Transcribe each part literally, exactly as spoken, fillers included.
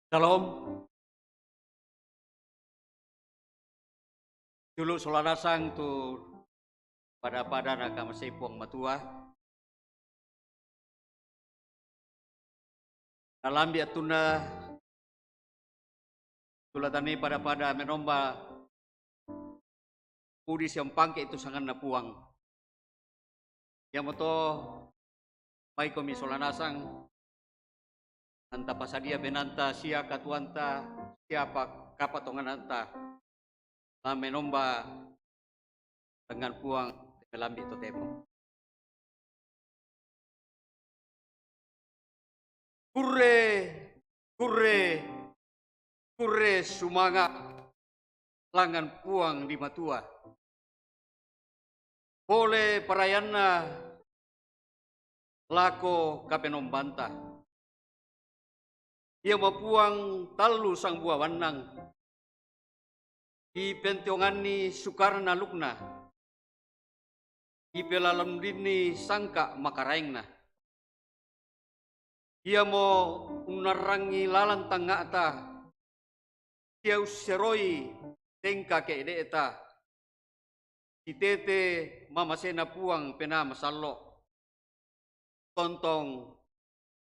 Shalom. Julu sola nasang tu pada-pada nakamasei Puang Matua. Nalambi attunna tu latani pada-pada menomba pudi siampangke itu sanganna Puang. Iamoto maikomi sola nasang anta pasadia benanta sia katuanta sia pa-, kapatongananta la menomba dengan Puang te melambi totemo. Kurre, kurre, kurre sumanga langngan Puang di Matua. Pole parayanna lako kapenombanta. Iamo Puang tallu sangbua wannang, ipentionganni sukarna lukna, ipelalondinni sangka makaraengna. Iamo unnarrangi lalan tangnga'ta, sia usseroi tengka ke'de'ta, sitete mamasena Puang Penaa Masallo', tontong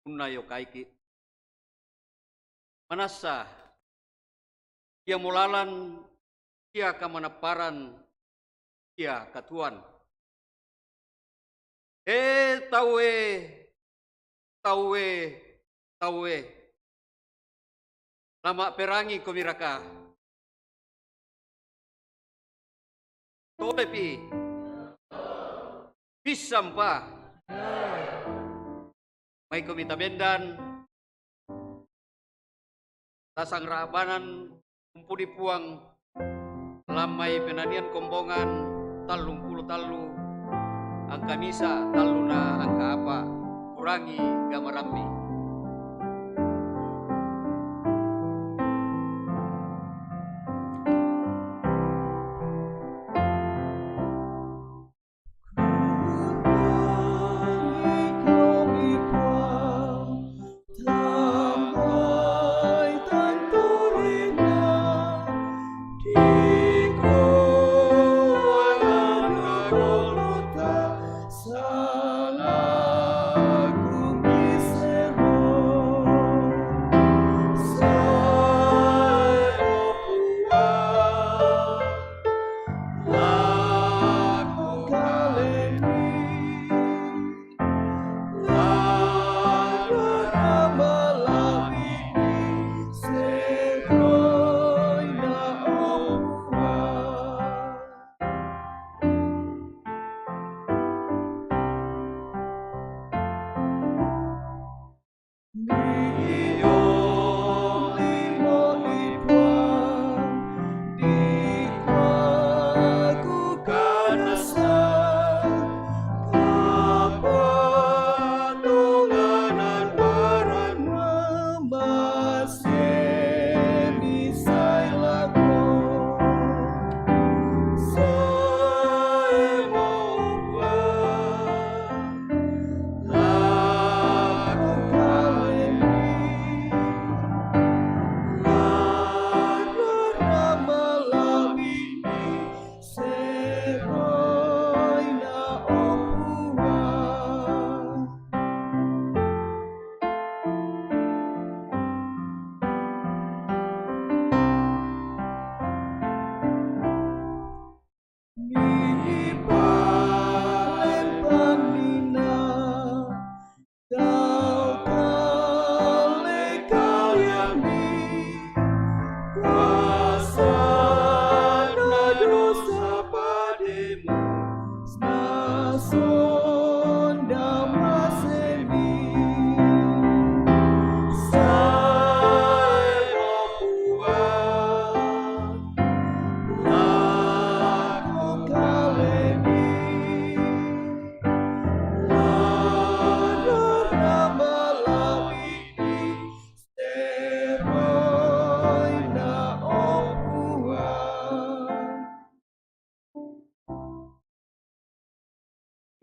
unnayokaiki'. Manassa iamo lalan sia kamanapparan sia katuoan. E tauwe, tauwe, tauwe, lama'perangikomiraka? Tolepi? Pissampa? Maikomi tabendan, tasangra'banan umpudi Puang, lammai penanian kombongan tallung pulo tallu, angka misa talluna angka apa, kurangi gamarammi.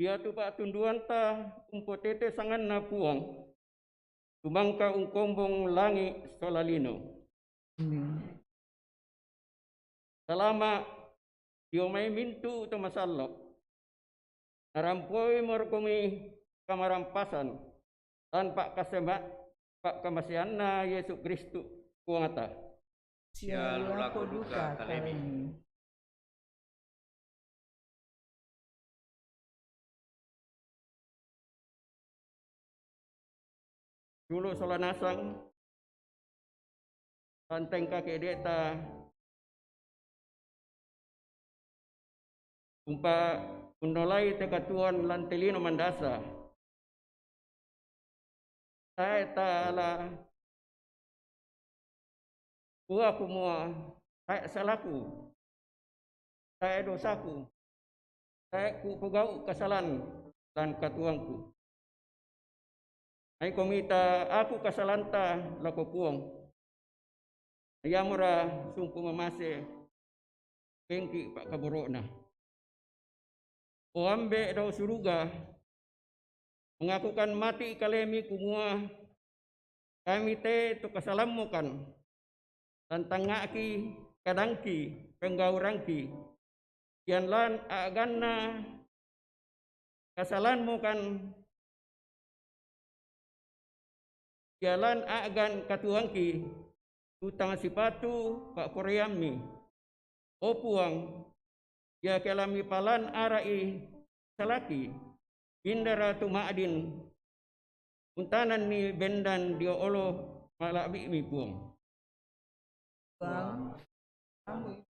Iatu pa'tunduanta umpotete sanganNa Puang. tumangka ungkombong langi' sola lino. Amin. Salama' dio mai mintu' to masallo'. Narampoimo ro komi kamarampasan, tanpa kasema-, pa'kamaseanNa Yesu Kristu Puangta. Sialu lako duka kalemi. Julu sola nasang, panteng kake'de'ta, umpa unnolai te katuoan lan te lino mandasa. Tae' tala kua kumua, tae' salaku, tae' dosaku, tae' kupogau' kasalan lan katuoangku. Ai komita aku kasalanta lako Puang. Iamora sumpu mamase bengki pa'kaboro'na. O Ambe' dao suruga, mangakukan mati' kalemi kumua, kami te to kasalammokan, tantangnga'ki kadangki, penggaurangki, ian lan a'ganna kasalammokan, ia lan a'gan katuoangki, tu tang sipatu pa'poraiammi. O Puang, iake la mipalan ara'i salaki, bindara tu ma'din, untananni bendan dio olo mala'bi'mi Puang. Puang, Ambe'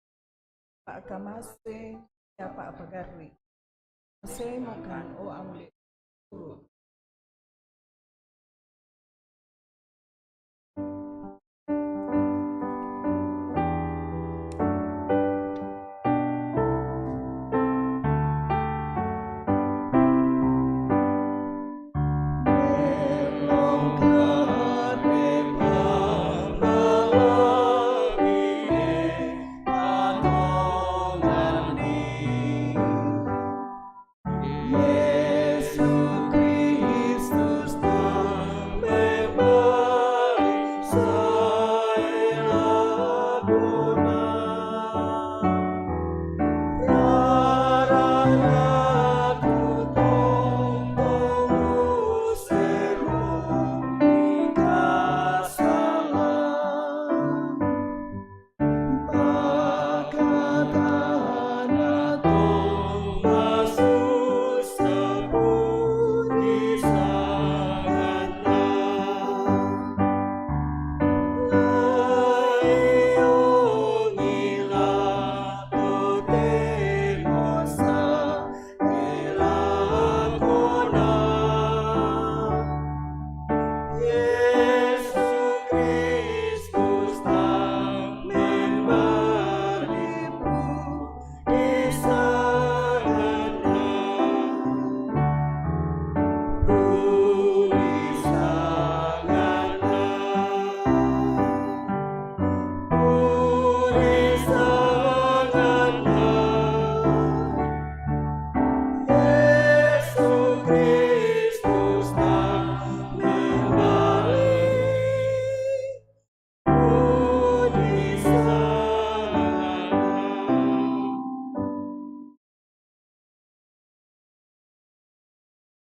pa'kamase, ia pa'pagarri'. Masemokan, o Ambe'.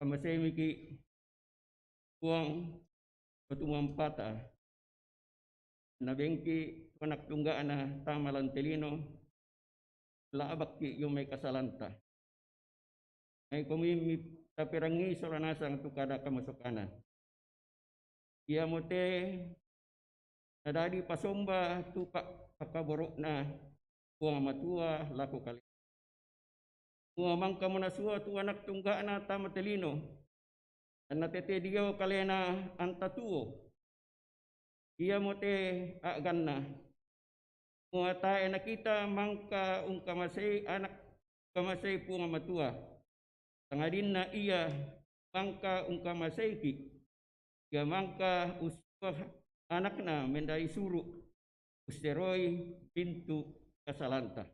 Kamaseimiki' Puang, Patumu ampata, nabengki' tu anak tungga'na tama lan te lino, la'bakki' io mai kasalanta. Ai komi mi-, taperangii sola nasang tu kada kamasokanan. Iamote nadadi pasomba tu pa-, pakaboro'na Puang Matua lako kale. Mua mangkamo nasua tu anak tungga'na tama te lino, anna tete dio kalena anta tuo. Iamote a'ganna. Mua tae' nakita mangka ungkamasei anak, kamasei Puang Matua, sangadinna ia mangka ungkamaseiki', ia mangka ussua anakna mendai suru', usseroi pintu kasalanta.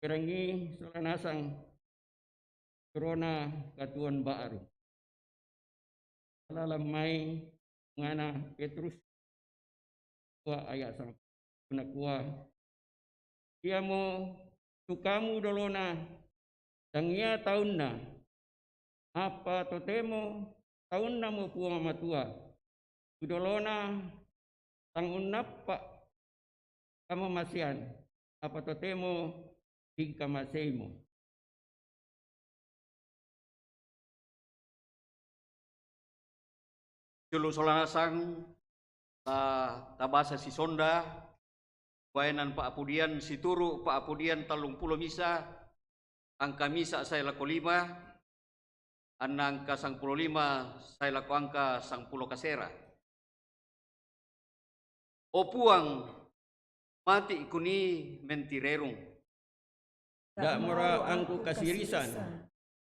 Perangii sola nasang torona katuoan ba'ru. Lalan mai angana Petrus dua ayat sangpulo, nakua, iamo tu kamu dolona, tangia taunna, apa totemo taunna mo Puang Matua, tu dolona tang unnappa kamamasean, apa totemo dikamaseimo. Julu sola nasang, ta-, tabasa sisonda, baenan pa'apudian situru' pa'apudian tallung pulo misa, angka misa sae lako lima, anna angka sangpulo lima sae lako angka sangpulo kasera. O Puang, mati' kunii mentirerung. Da'mora angku kasirisan,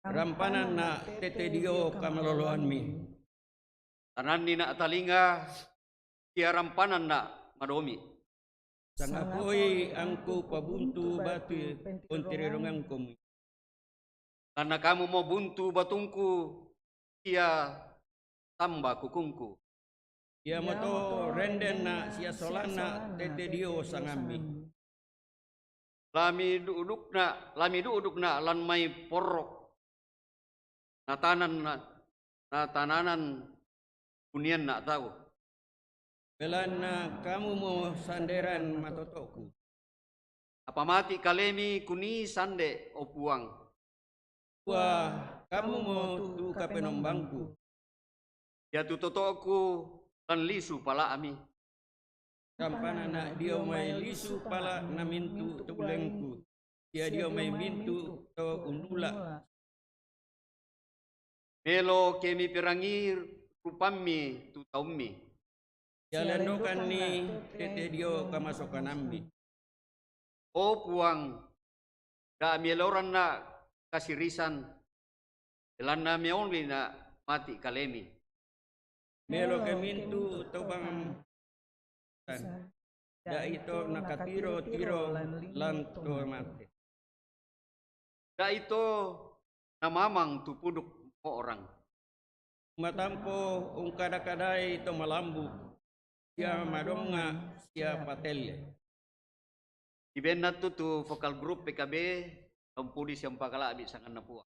rampananna' tete dio kamaloloammi. Tananni na' talinga, sia rampananna' madomi'. Sangapoi angku pabuntu batu pentirerungangkomi. Karna kamumo buntu batungku, sia tamba kukungku. Iamoto rendenna' sia solanna' tete dio sangammi. Lamidu'dukna', lamidu'dukna' lan mai porro'. Natananna-, natananan hunianna' tau. Belanna kamumo sanderan matoto'ku. Apa mati' kalemi kunii sande, o Puang. Kua, kamumo tu kapenombangku. Iatu toto'ku lan lisu pala'mi. Rampananna' dio mai lisu pala'na mintu' to ulengku, sia dio mai mintu' to unnula'. Melo ke miperangi rupammi tu taummi. Sia lendokanni tete dio kamasokanammi. O Puang, da' mieloranna' kasirisan, belanna meolina' mati' kalemi. Melo ke mintu' to bang-, da'ito nakatiro-tiro lan to mate. Da'ito namamang tu puduk mo'rang. Matampo ungkada-kadai to malambu', sia madonga', sia patelle. Ibenna tu, tu vokal grup P K B, Om Pudi sia Om Pakala'bi' sanganna Puang.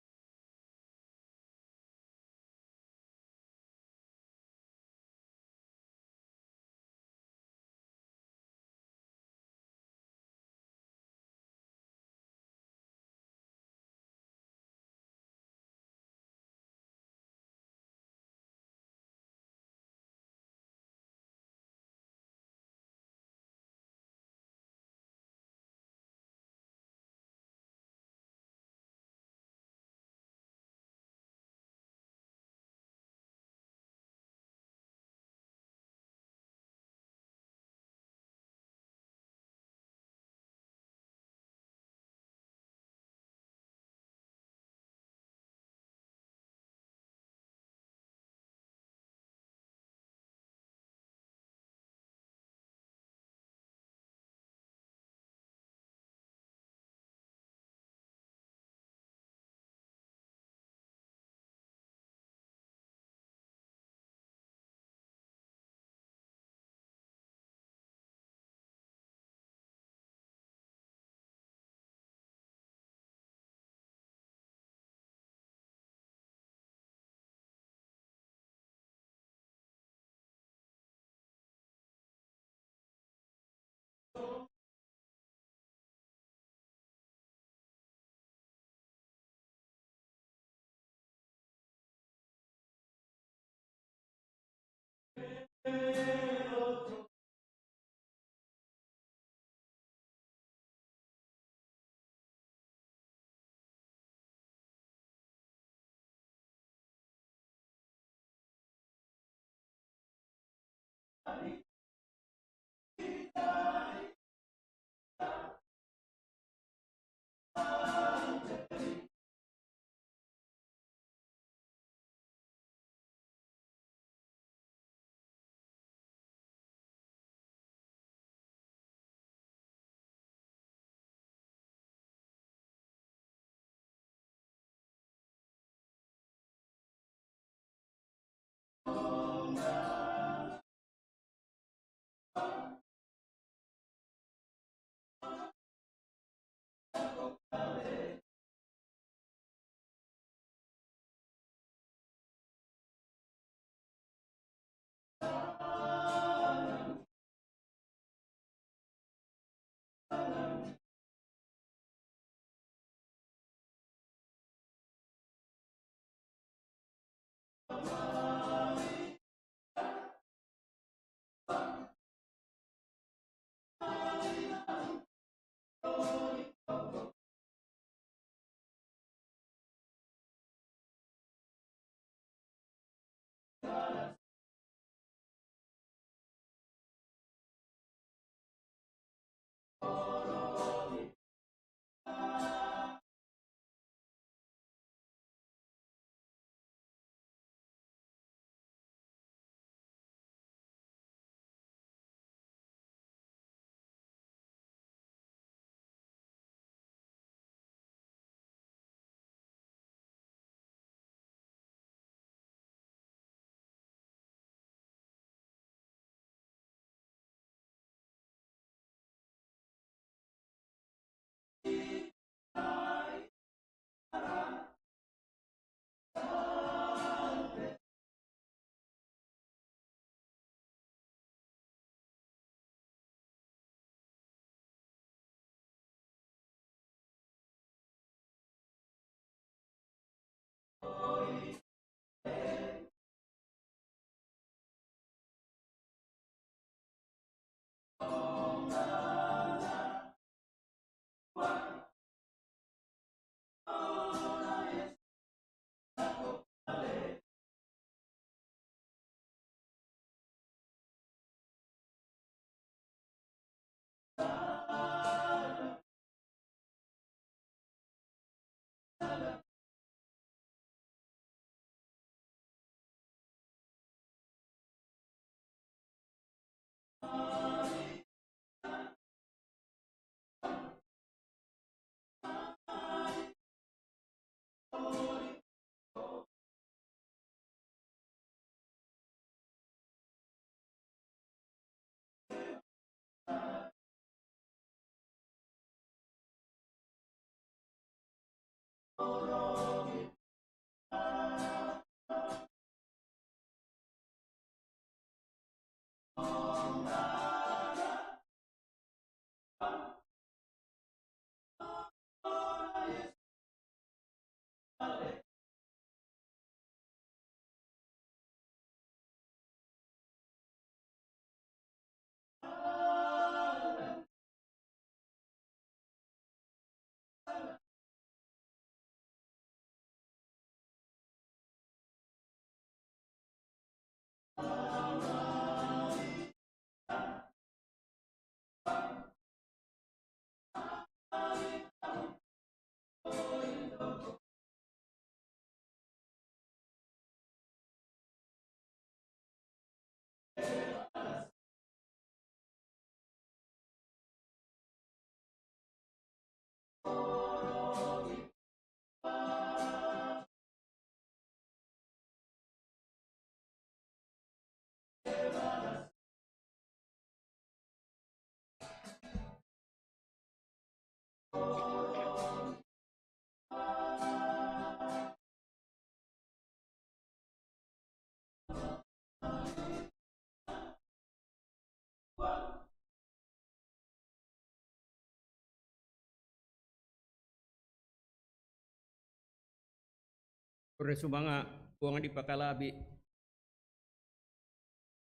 Pura sumanga' Puang di pakalabi.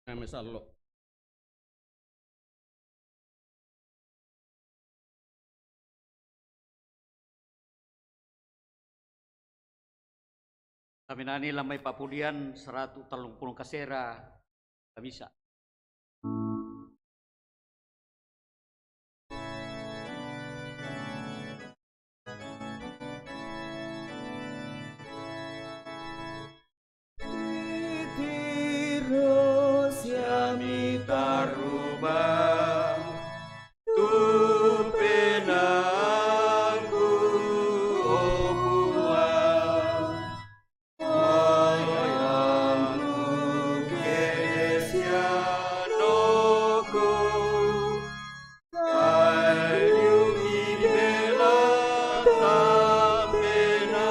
Nama sallo. Kaminani lammai pa'pudian saratu tallung pulo kasera Kamisa. Terus siami taruba tu penangku, o Puang. Oyannu kesianoko, alyumi bela tampena,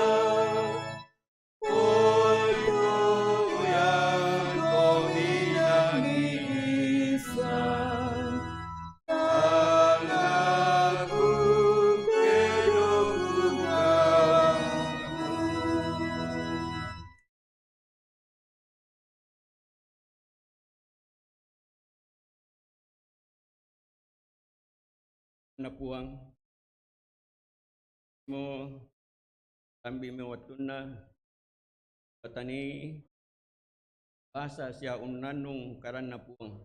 oiko yang kominangi Isa. Anakku, kedokku kamu. Na Puang, mo tambi' mi wattunna patani basa sia unnannung kadanna Puang.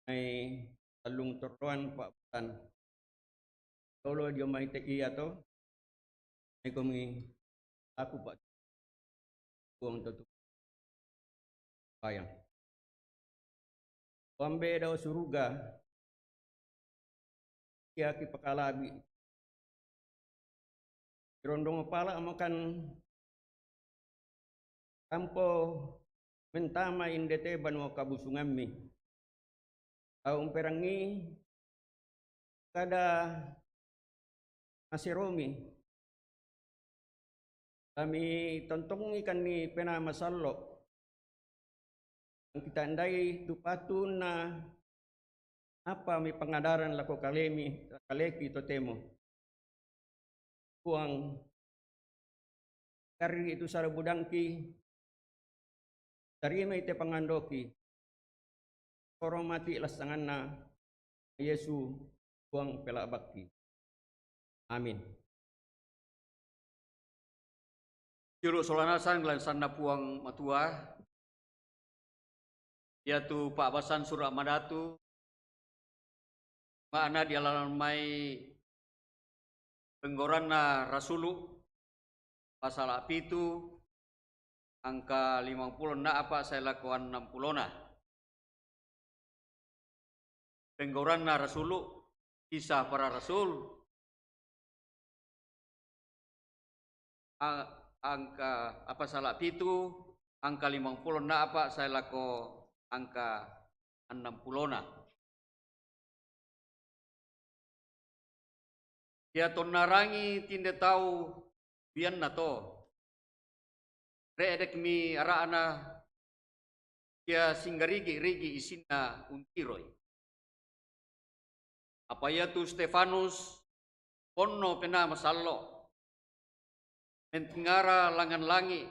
Mai tallung torroan pa'batan. Tolo dio mai te iya to, maikomi aku pa' Puang to tu payang. Wambe dao suruga, ia kipakalabi. Rondong pala makan tampo mentama indete banua kabusungammi. Au umperangi kada maseromi. Kami tontongi kanni Penaa Masallo'. Kita ndai tu patunna apa mi pangadaran lako kalemi, kaleki totemo. Puang, karri itu sara budangki, tarimai te pangandoki, horomati lassanganna Yesu, Puang pela'bakki. Amin. Julu sola nasang lan sanna Puang Matua, iatu pa'basan Sura' Madatu, ma'na dialalan mai Penggauranna Rasulu', pasala pitu, angka limangpulo nna'pa sae lako annampulona. Penggauranna Rasulu', Kisah Para Rasul, a-, angka, a, pasala pitu, angka limangpulo nna'pa sae lako angka annampulona. Ia tonnarangi tinde tau bianna to. Re'dekmi ara'na, ia singgarigi-rigi isinna untiroi. Apa iatu Stefanus ponno Penaa Masallo', mentingara langngan langi',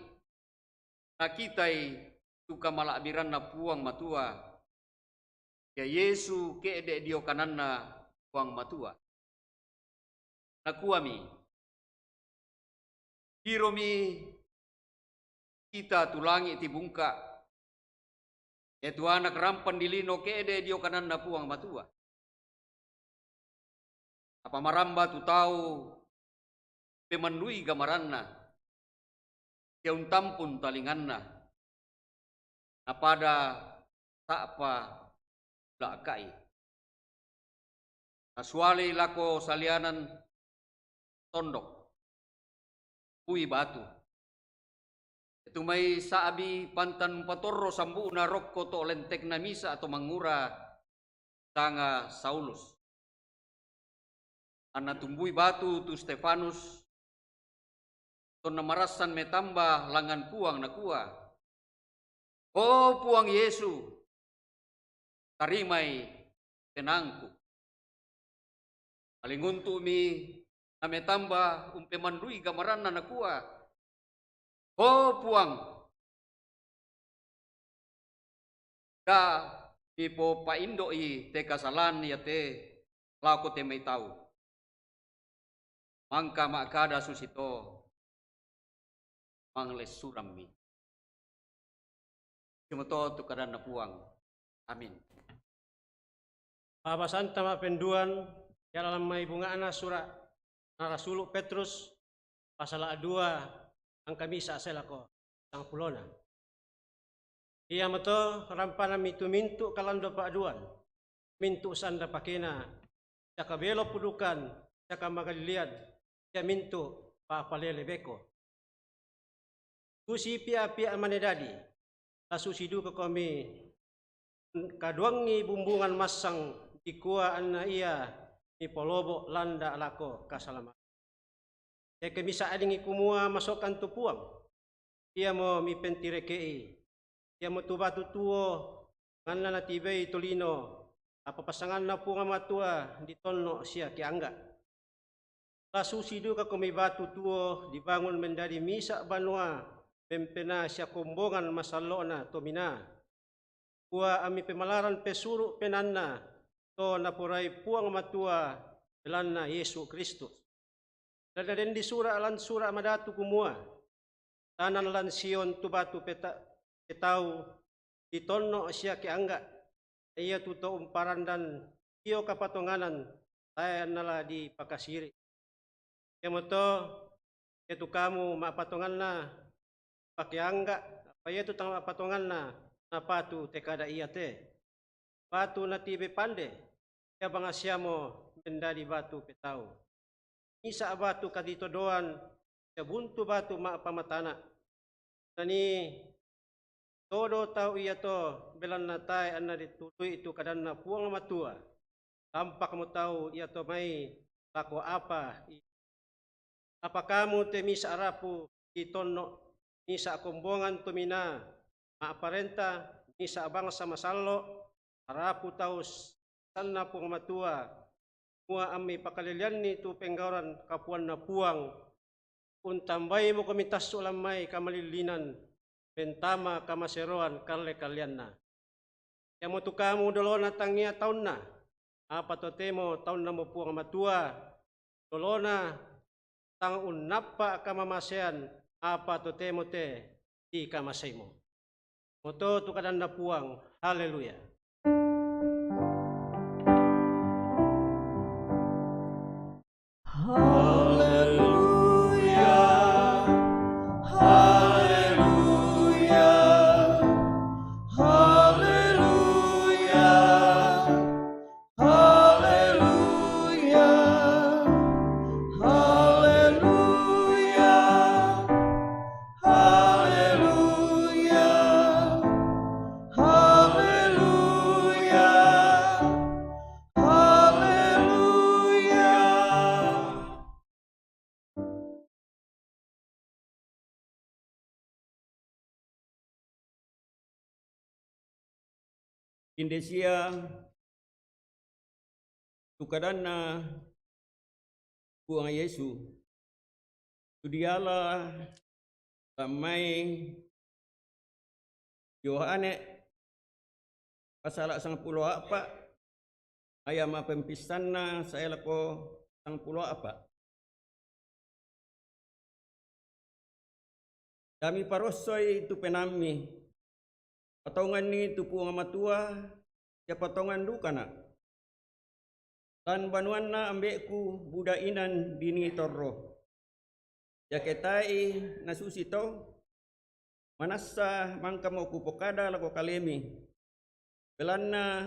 nakitai tu kamala'biranNa Puang Matua, ia Yesu ke'de' dio kananNa Puang Matua. Nakuami, "Tiromi kita tu langi' tibungka', iatu Anak rampang dilino ke'de' dio kananNa Puang Matua. Apa maramba tu tau pemandui gamaranNa, ia untampung talinganna, napada sa'pa la'ka'i. Nasualei lako salianan tondok, pui batu. Iatu mai sa'bi pantan patorro sambu'na rokko to' lentekna misa' to mangura, sanga Saulus. Anna tumbui batu tu Stefanus, tonna marassan metamba langngan Puang, nakua, 'O Puang Yesu, tarimai penaangku.' Malinguntu'mi nametamba umpemandui gamaranna, nakua, 'O Puang, da' mipopa'indo'i te kasalaan iate lako te mai tau.' Mangka ma'kada susito, manglessurammi." Sumoto tu kadanNa Puang. Amin. Pa'basanta ma'penduan, ia lalang mai bunga'na sura' narasulu' Petrus, pasala' dua, angka misa' sae lako sangpulo. Iamoto rampana mintu'-mintu' kalando pa'duan, mintu' sanda pakena, siaka belo pudukan, siaka magallian, ia mintu' pa'palele beko. Susi pia-pia mane dadi, la susi dukakomi kaduangi bumbungan massang, dikua anna ia mipolobo' landa' lako kasalama'an. Iake misa'dingi kumua masokan tu Puang, iamo mipentireke'i, iamotu batu tuo, anganna natibei tolino, apa passanganna Puang Matua ditonno' sia keangga'. La susi dukakomi batu tuo dibangun mendadi misa' banua mempenaa sia kombongan masallo'na tominaa. Kua ammi pemalaran pesuru' penaanna to naporai Puang Matua belanna Yesu Kristus. Belanna den disura' lan Sura' Madatu kumua, "Tanan lan Sion tu batu peta-, petau, ditonno' sia keangga', iatu to umparandan dio kapatonganan, tae' anna la dipakasiri'." Iamoto, iatu kamu ma'patonganna, pakeangga', apa iatu tang ma'patonganna, napatu te kada iate. Batu natibe pande, ia bangasiamo mendadi batu petau. Misa' batu katitodoan, sia buntu batu ma'pamatana'. Nanii todo tau iato, belanna tae' anna ditului tu kadanna Puang Matua. Lampakmo tau iato mai lako apa i-, apa kamu te misa' rapu ditonno', misa' kombongan tominaa, ma'parenta, misa' bangsa masallo', rapu tau s-, sanna Puang Matua, mua ammi pakaleleanni tu penggauran kapuanna Puang, untambaimokomi tassu' lan mai kamalillinan, mentama kamaseroan kalle-kalleanna. Iamotu kamu dolona tangia taunna, apa totemo taunnamo Puang Matua, dolona tang unnappa' kamamasean, apa totemo te dikamaseimo. Moto tu kadanna Puang. Haleluya. Haleluya, haleluya, haleluya, haleluya, haleluya, haleluya, haleluya. Inde sia tu kadanNa Puang Yesu, tu diala lamai Yohane pasala sangpulo a'pa, aya mapempissanna sae lako sangpulo a'pa. Dami parossoi tu penaammi, patonganni tu Puang Matua, sia patongan dukana. Lan banuanna ambe'ku buda inan dini torro. Iake tae'i nasusi to, manassa mangkamo kupokada lako kalemi, belanna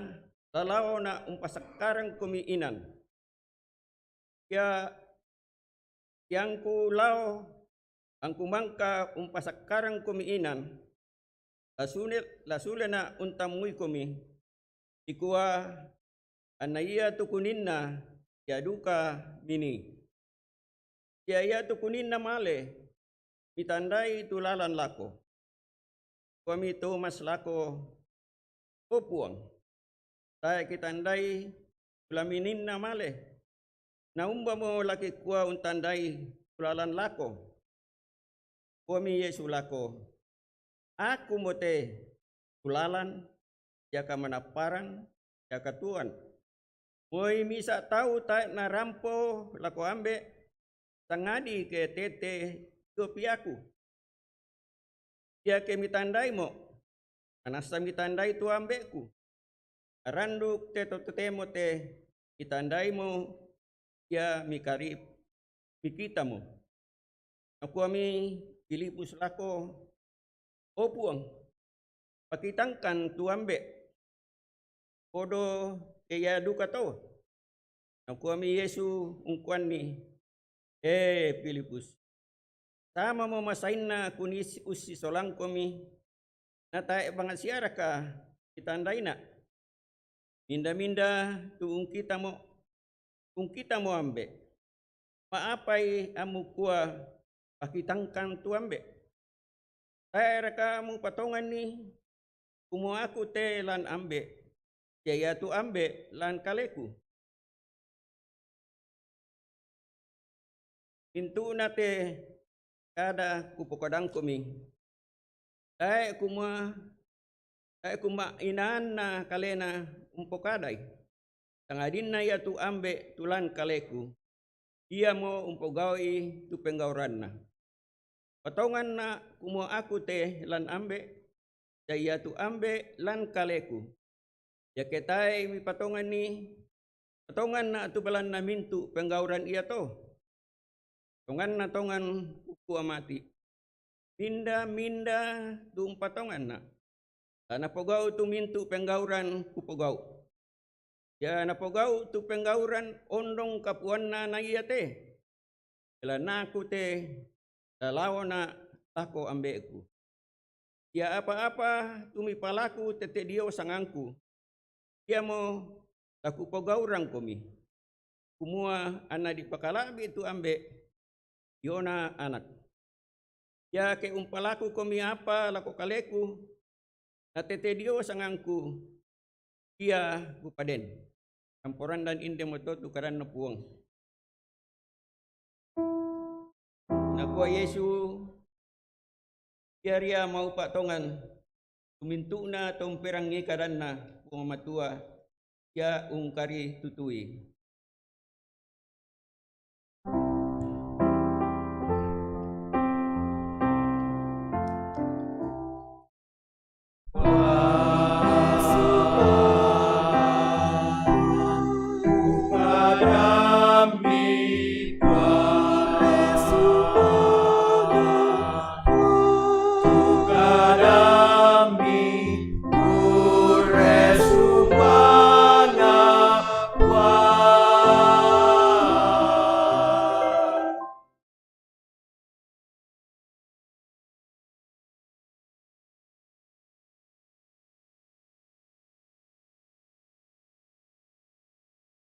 lalaona umpasakkarengkomi inan. Ia, iangku lao, angku mangka umpasakkarengkomi inan, lasune-, lasulena untammuikomi, dikua, anna iatu kuninna, ia duka mini. Ia iatu kuninna male, mitandai tu lalan lako. Kuami Tomas lako, O Puang, tae kitandai tu lamininna male, naumbamo lakikua untandai tu lalan lako? Kuami Yesu lako, Akumo te tu lalan, sia kamanapparan, sia katuoan. Moi misa tau tae narampo lako Ambe, sangadi ke tete dio piaku. Iake mitandaimo, manassa mitandai tu Ambe'ku. Aranduk te to totemo te mitandaimo ia mikari-, mikitamo. Nakuami Filipus lako, O Puang, pakitangkan tu Ambe, podo ke ia duka to. Nakuami Yesu ungkuanni, E Filipus, samamo masainna kunis-, ussisolangkomi, natae bangsiaraka kitandaina? Minda-minda tu ungkitamo, ungkitamo Ambe. Maapai ammukua pakitangkan tu Ambe? Taeraka mupatonganni kumua aku te lan Ambe, sia iatu Ambe lan kaleku? Mintu'na te kada kupokadangkomi, tae kumua, tae kumua inaanna kalena umpokadai, sangadinna iatu Ambe tu lan kaleku, iamo umpogau'i tu penggauranna. Patonganna kumua aku te lan Ambe, sia iatu Ambe lan kaleku. Iake tae mipatonganni, patonganna tu belanna mintu' penggauran iato. Tonganna tongan kukua mati, minda-minda tu umpatonganna, la napogau tu mintu' penggauran kupogau. Ia napogau tu penggauran ondong kapuanna na iate, belanna aku te lalaona lako Ambe'ku. Ia apa-apa tu mipalaku tette dio sangangku, iamo la kupogaurangkomi, kumua anna dipakala'bi tu Ambe diona Anak. Iake umpalakukomi apa lako kaleku, na tette dio sangangku, ia kupaden. Amporandan indemoto tu kadanNa Puang. Nakua Yesu, Ia ria maupa' tongan tu mintu'na to umperangi kadanNa Puang Matua, ia ungkaritutui.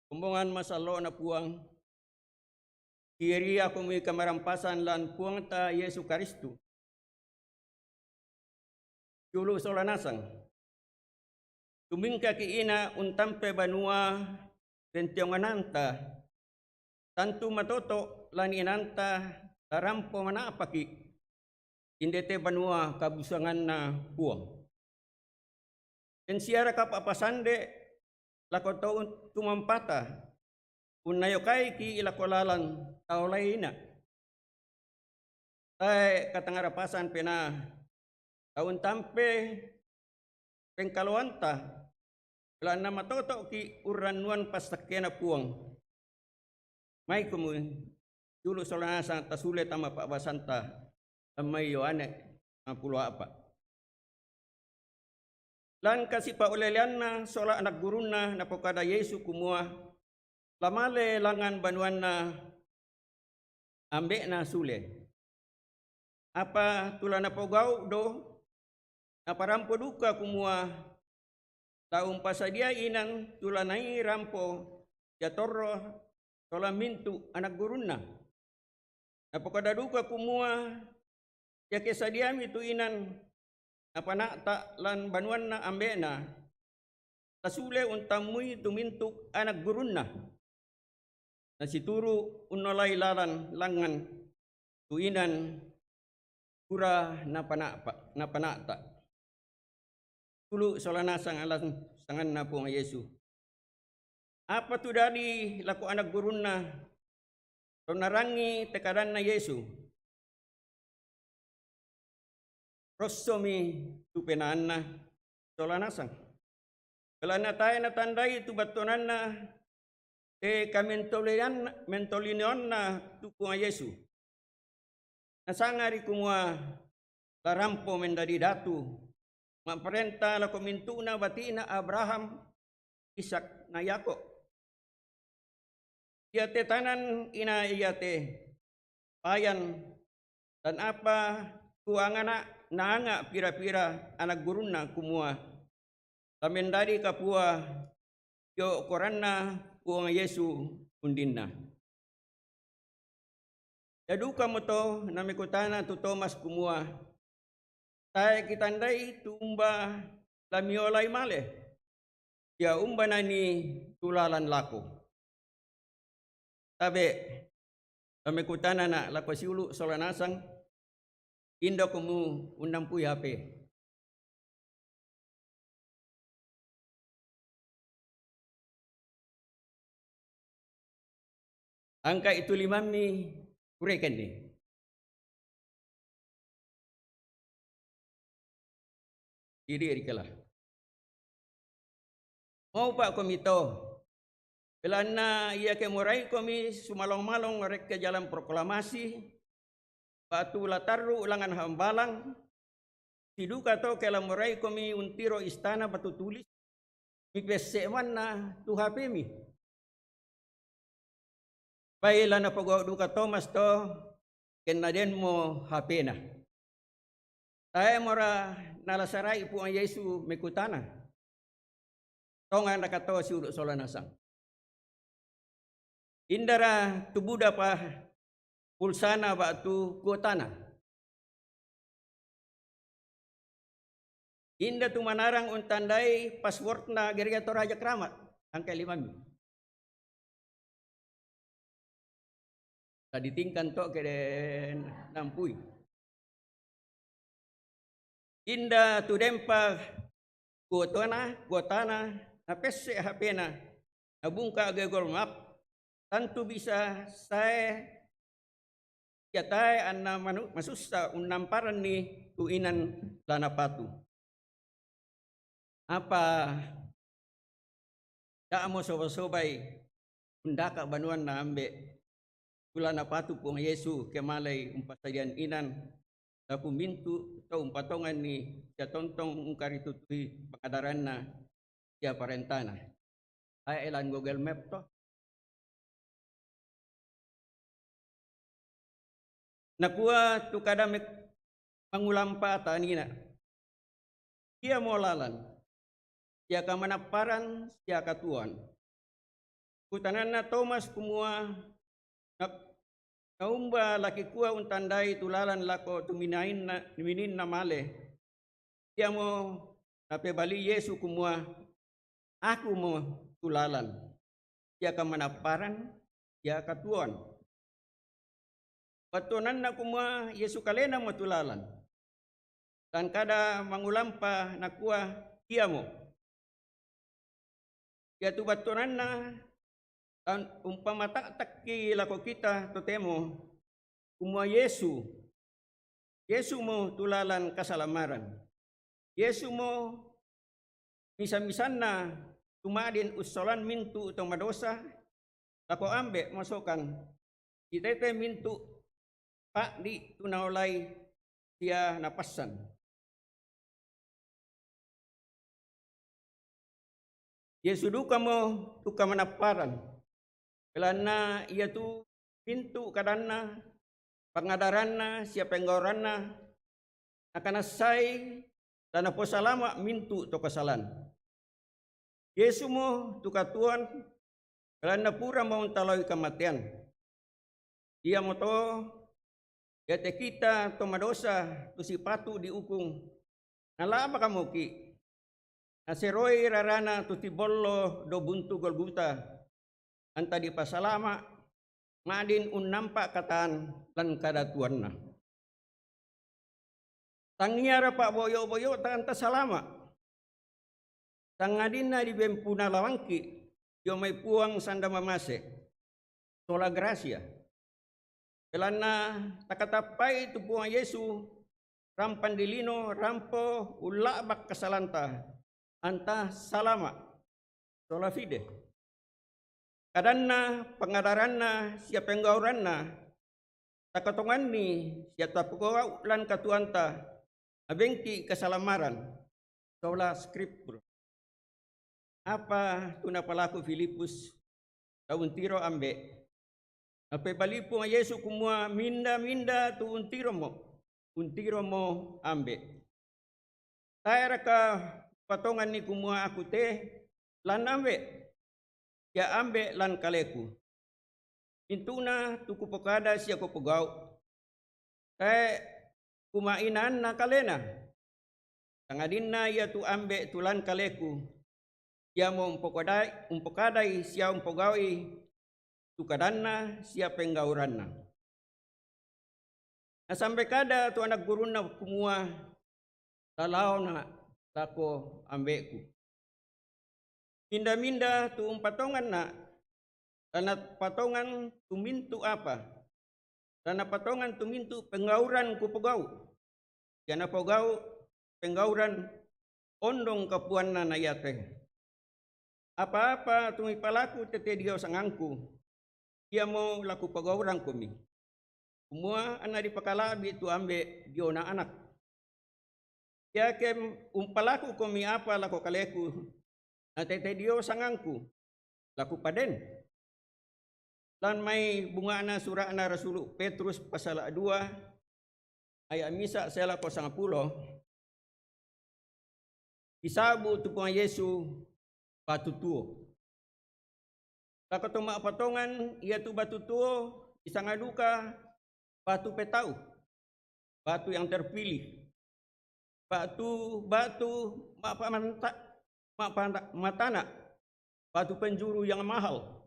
Kombongan masallo'Na Puang, iriakomi kamarampasan lan Puangta Yesu Karistus. Julu sola nasang. Tumingkaki' ina' untampe banua pentiongananta, tantu matoto' lan inanta la rampo mana'paki', inde te banua kabusanganna Puang. Den siara kapa'pasande' lako to tumampata, unnayokaiki' lako lalan taolaina. Tae' katangarapasan penaa, tau untampe pengkaloanta, belanna matoto'ki' urrannuan passakkena Puang. Maikomi, siulu' sola nasang tasule tama pa'basanta, lamma Yohane sampulo a'pa'. Lan kasipa'uleleanna sola ana' gurunna, napokada Yesu kumua, la male langngan banuanna Ambe'na sule. Apa tu la napogau' do, naparampo duka kumua, la umpasadiai inan tu la nairampo sia torro sola mintu' ana' gurunna. Napokada duka kumua, iake sadiami tu inan napana'ta' lan banuanna Ambe'na, la sule untammui tu mintu' ana' gurunna. Nasituru' unnolai lalan langngan tu inan pura napana'pa-, napana'ta'. Siulu' sola nasang alang sanganna Puang Yesu. Apa tu dadi lako ana' gurunna, tonna rangi te kadanna Yesu? Rossomi tu penaanna sola nasang. Belanna tae' natandai tu battuananna te kamentolian-, mentolinoanna tu Puang Yesu. Nasangari kumua la rampo mendadi datu, ma'parenta lako mintu'na bati'na Abraham, Ishak, na Yakub. Iate tanan ina iate payan, dan apa tuangana naanga' pira-pira ana' gurunna kumua, la mendadi kapua dio koranna Puang Yesu undinna. Ia dukamoto namekutana tu Tomas kumua, tae' kitandai tu umba la miolai male, sia umba nanii tu lalan lako. Tabe', namekutanana' lako siulu' sola nasang, indakomu unnampui hape. Angka'i tu limammi, kurekenni. Idi' rikala. Maupa'komi to, belanna iake moraikomi sumalong-malong rekke jalan proklamasi, ba'tu la tarru' langngan hambalang, siduka to ke la moraikomi untiro istana batu tulis, mipesse' manna tu hapemi. Bai la napogau' duka Tomas to, kenna denmo hapena. Tae' mora nala sarai Puang Yesu mekutana. Tonganraka to siulu' sola nasang? Indara tu budapa pulsana ba'tu kuotana? Inda tu manarang untandai passwordna Gereja Toraja Kramat? Angka'i limammi. Taditingkan to ke den nampui. Inda tu denpa kuotana, kuotana, napesse' hapena, nabungka Google Map, tantu bisa sae sia tae' anna manu-, masussa unnamparanni tu inan la napatu. Apa da'mo soba-sobai undaka' banuanna Ambe', tu la napatu Puang Yesu ke malai umpasadian inan, lako mintu' to umpatonganni sia tontong ungkaritutui pangadaranna sia parentana. Tae' lan Google Map to. Nakua tu kada me-, mangulampata nina, iamo lalan, sia kamanapparan, sia katuoan. Kutananna Tomas kumua, na-, naumba la kikua untandai tu lalan lako tu minainna, mininna male? Iamo napebali Yesu kumua, Aku mo tu lalan, sia kamanapparan, sia katuoan. Battuananna kumua Yesu Kalena mo tu lalan. Lan kada mangulampa nakua, Iamo. Iatu battuananna, lan umpamata'takki lako kita totemo, kumua Yesu, Yesu mo tu lalan kasalamaran. Yesu mo misa-misanna tu ma'din ussolan mintu' to madosa, lako Ambe' masokan, sitete mintu' pa'di' tu naolai sia napassan. Yesu dukamo tu kamanapparan, belanna iatu mintu' kadanna, pangadaranna sia penggauranna nakanassai la naposalama' mintu' to kasalan. Yesu mo tu katuoan, belanna pura mo untalaoi kamatean. Iamoto, iate kita to madosa tu sipatu diukung, nala'bakamoki', naseroi rarana tu tibollo do buntu Golgota, anta dipasalama' ma'din unnampa' katan lan kadatuanna. Tangiara pa'boyo'-boyo'ta anta salama', sangadinna dibempuna lawangki' dio mai Puang Sanda Mamase sola grasia. Belanna takatappai tu Puang Yesu rampang dilino rampo ulla'bak kasalanta, anta salama' sola fide. Kadanna, pangadaranna sia penggauranna takatonganni sia tapogau' lan katuoanta, nabengki' kasalamaran sola Skriptur. Apa tu napalaku Filipus la untiro Ambe', napebali Puang Yesu kumua, minda-minda tu untiromo, untiromo Ambe'. Tae'raka patonganni kumua aku te lan Ambe', sia Ambe' lan kaleku? Mintu'na tu kupokada sia kupogau', tae' kuma'inaanna kalena, sangadinna iatu Ambe' tu lan kaleku, iamo umpokadai, umpokadai sia umpogau'i tu kadanna sia penggauranna. Nasambe kada tu ana' gurunna kumua, la laona' lako Ambe'ku. Minda-minda tu umpatonganna', la napatongan tu mintu' apa, la napatongan tu mintu' penggauran kupogau', sia napogau' penggauran ondong kapuanna na iate. Apa-apa tu mipalaku tete dio sangangku, iamo la kupogaurankomi, kumua anna dipakala'bi' tu Ambe' diona Ana'. Iake umpalakukomi apa lako kaleku, na tete dio sangangku, la kupaden. Lan mai bunga'na sura'na Rasulu' Petrus pasala' dua, aya' misa' sae lako sangpulo, disa'bu tu Puang Yesu batu tuo. Lako to ma'patongan iatu batu tuo disanga duka batu petau, batu yang terpilih, batu, batu ma'pamanta-, ma'panta-, matana', batu penjuru yang mahal.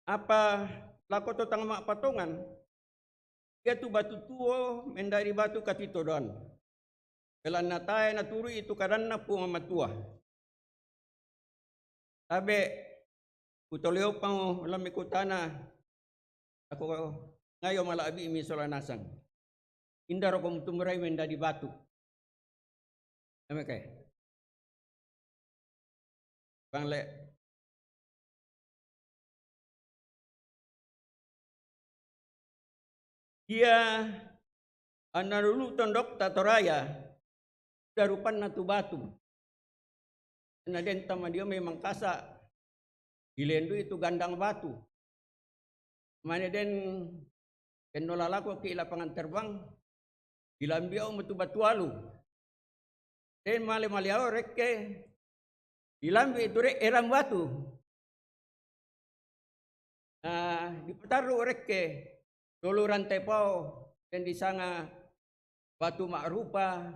Apa lako to tang ma'patongan, iatu batu tuo mendadi batu katitodoan, belanna tae' naturu'i tu kadanna Puang Matua. Tabe' kutoleopang lammi kutana, lako ngayo mala'bi'mi sola nasang. Indaro ko mutumburai mendadi batu? Eme ke. Bang le. Ia anna lulu tondokta Toraya, sia rupanna tu batu. Na den tama dio mai Mangkasa, dilendui tu gandang batu. Mane den, den nola lako ki lapangan terbang, dilambi' au metu Batualu. Den male-male au rekke, dilambi' tu re-, erang batu. Na dipatarru' rekke, dolo rantai pao, den disanga batu ma'rupa,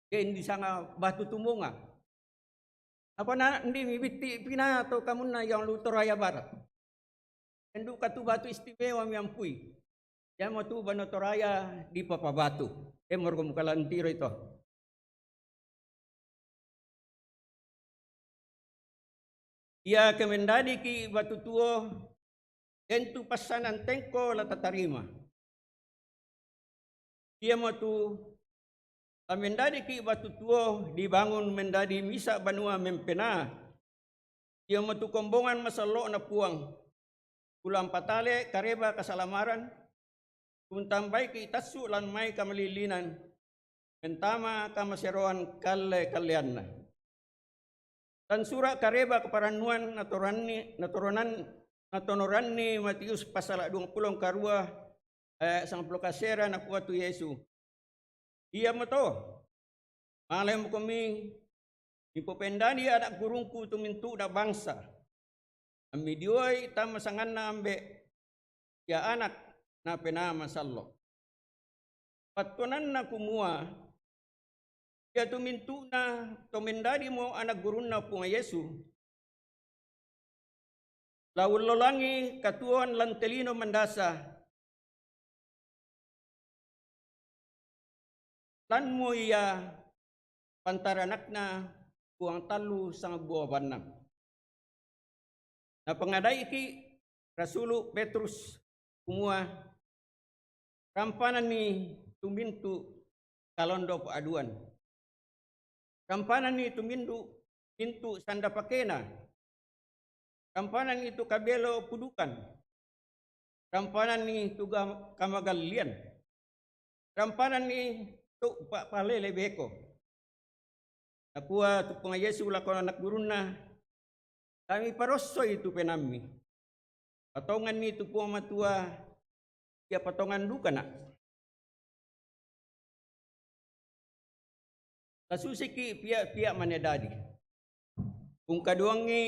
den disanga batu tumonga. Apa na ndi mi bitti pina to kamunna yang lu Toraya Barat. Endu katu batu istimewa miampui. Yamo tu bano Toraya di papa batu. Emor ko mukalantiro ito. Ia ke mendadiki batu tuo, tentu passanan tengko la tatarima. Iamo tu la mendadiki batu tuo dibangun mendadi misa banua mempena. Iamo tu kombongan masallo'na Puang. Kulang patale kareba kasalamaran, kuntambaiki tassu lan mai kamalillinan, mentama kamaseroan kalle-kalleanna. Tansura kareba kaparannuan natoranni, natoronan, natonoranni Matius pasala duang pulo karua ayat sangpulo kasera, nakua tu Yesu, "Iamo to, male mukomi mipopendadi anak gurungku tu mintu'na bangsa. Ammidioi tama sanganna Ambe, ia Anak, na Penaa Masallo." Pattuananna kumua, iatu mintu'na to mendadimo anak gurunna Puang Yesu, la ullolangi katuoan lan te lino mandasa, lanmo ia pantaranakna Puang tallu sangbua bannang. Napangadaiki rasulu Petrus kumua, rampananni tu mintu kalondo paaduan. Rampananni tu mintu, mintu sanda pakena. Rampananni tu kabelo pudukan. Rampananni tu ga-, kamagallian. Rampananni tu pa-, palele beko. Nakua tu Puang Yesu lako anak gurunna, "La miparossoi tu penaammi. Patonganni tu Puang Matua, ia patongan dukana." La susiki pia-pia mane dadi. Pungkaduangi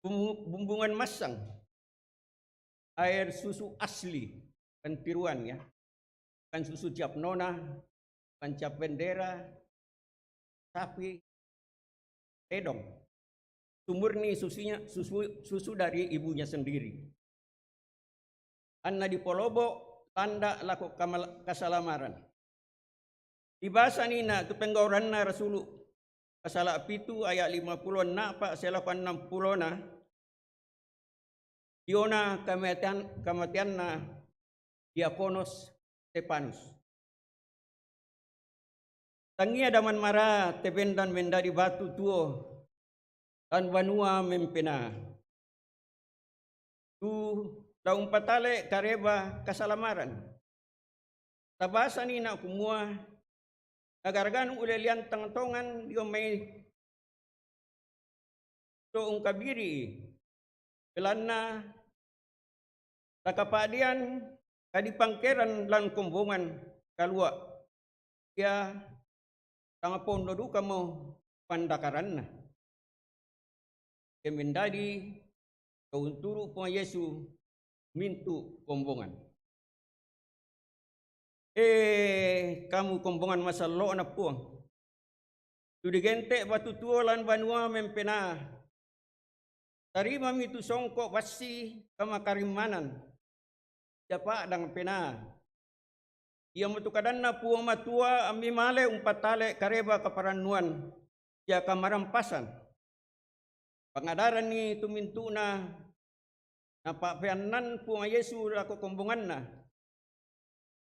bumbu-, bumbungan massang. Air susu asli, kan tiruan ya. Kan susu cap nona, kan cap bendera, sapi, tedong. Sumurni susunya, susu, susu dari ibunya sendiri. Anna dipolobo landa lako kamal-, kasalamaran. Dibasani na tu Penggauranna Rasulu, pasala pitu ayat lima pulo enna'pa selako enneng pulona, diona kamatean-, kamateanna Diakonos Stefanus. Tangia daman mara te bendan mendadi batu tuo lan banua mempena. Tu la umpatale kareba kasalamaran. Tabasani na kumua, na garagan ulelean tangtongan dio mai to ungkabiri, belanna la kapadian kadipangkeran lan kombongan kalua, ia tangapondo dukamo pandakaranna. Ke mendadi to unturu Puang Yesu mintu kombongan. Eh, kamu kombongan masallo'na Puang, tu digente batu tuo lan banua mempena, tarimami tu songko bassi kamakarimmanan, ia pa'dang penaa. Iamo tu kadanna Puang Matua ammi male umpatale kareba kaparannuan, ia kamarampasan. Pangadaranni tu mintu'na napa'peannan Puang Yesu lako kombonganna.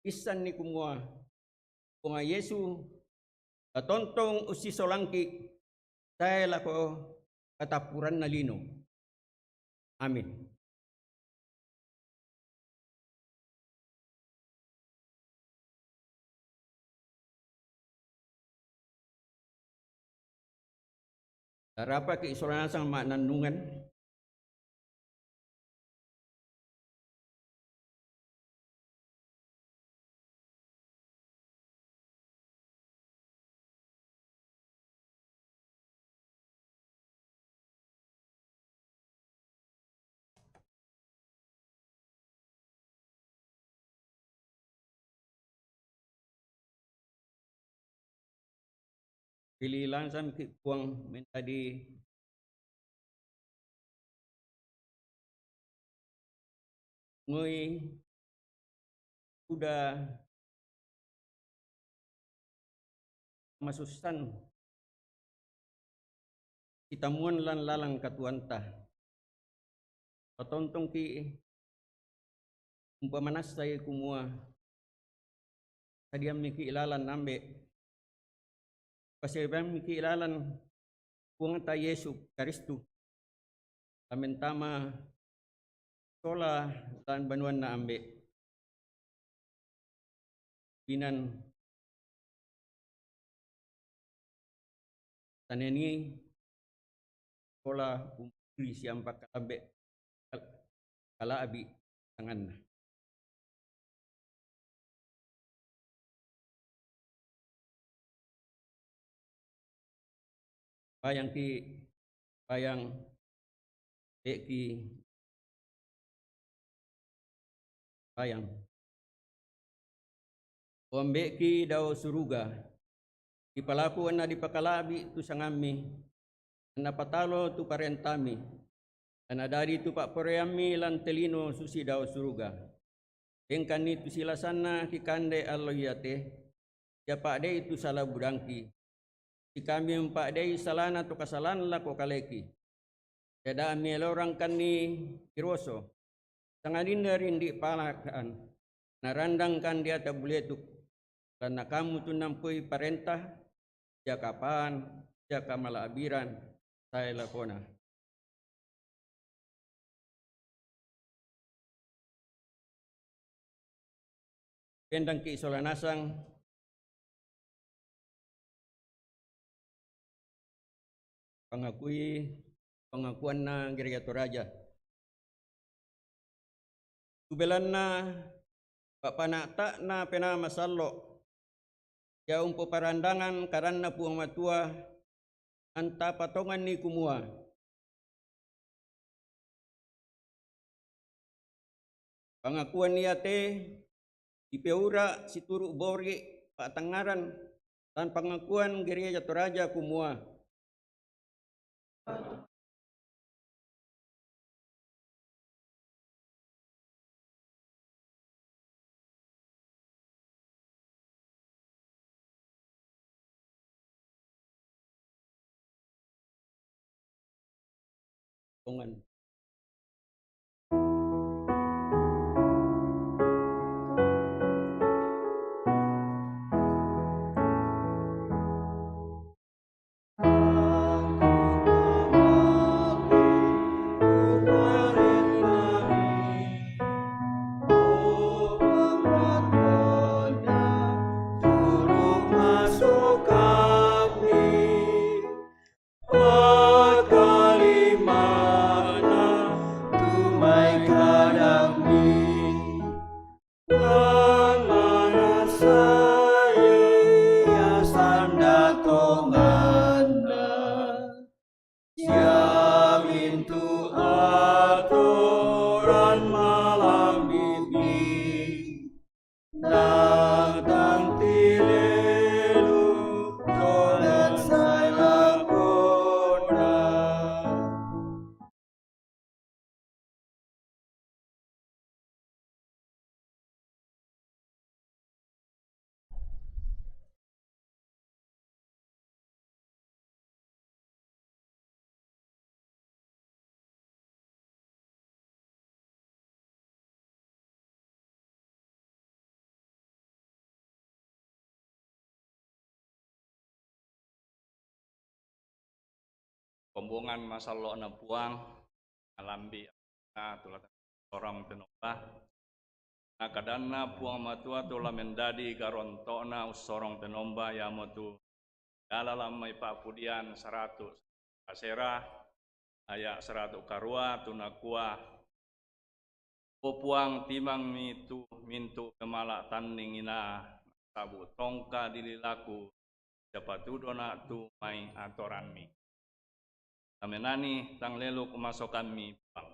Issanni kumua, Puang Yesu, la tontong ussisolangki sae lako katappuranna lino. Amin. Tarapaki sola nasang ma'nannungan. Pili langsam ki Puang menjadi ngoi udah masusan kitamuan lan lalang katuanta. Patontong ki umpamanassai kumua, sadiammi ki lalan ambe, pasadiammi ki lalan Puangta Yesu Karistu, lamentama sola lan banuanna ambe. Pinan taneni sola umpuri siampa kalambe kal-, kalabi tanganna. Bayang ki, bayang, beki, bayang. Ombeki dao suruga, dipalaku anna dipakalabi tu sangammi, anna patalo tu parentami, anna dadi tu pa'poraiammi lan te lino susi dao suruga. Dengkanni tu silasanna kikande allo iate, sia pa'dei tu sala budangki, sikami umpa'dei salana to kasalan lako kaleki. Sia da mielorangkanni kiroso, sangadinna rindi palakan, narandangkan di ata buletuk, lanna kamu tu nampoi parenta, sia kapaan, sia kamala'biran, sae lakona. Pendangki sola nasang pangakui, pangakuanna Gereja Toraja. Tu belanna pa'pana'ta'na Penaa Masallo, sia umpoparandangan kadanNa Puang Matua, antapa tonganni kumua, pangakuan iate dipeura situru bori pa'tangngaran lan pangakuan Gereja Toraja kumua, tongan. Pakalimana tumai kadammi, manasai ia sanda tonganna, sia mintu atoran malambini. Natang tilelu tongan sai lakona. Kombongan masallo'na Puang, nalambi' na tu la sorong tinomba. Na kadanNa Puang Matua tu la mendadi garonto'na ussorong tinomba, iamotu dala lammai Pa'pudian saratu' asera, aya' saratu' karua, tu nakua, O Puang, timangmi tu mintu' pemala' tanning inaa, nasaba' tongka di lilaku, sia patudona' tu mai atorammi. Tamenani tang leluk masokammi, Puang.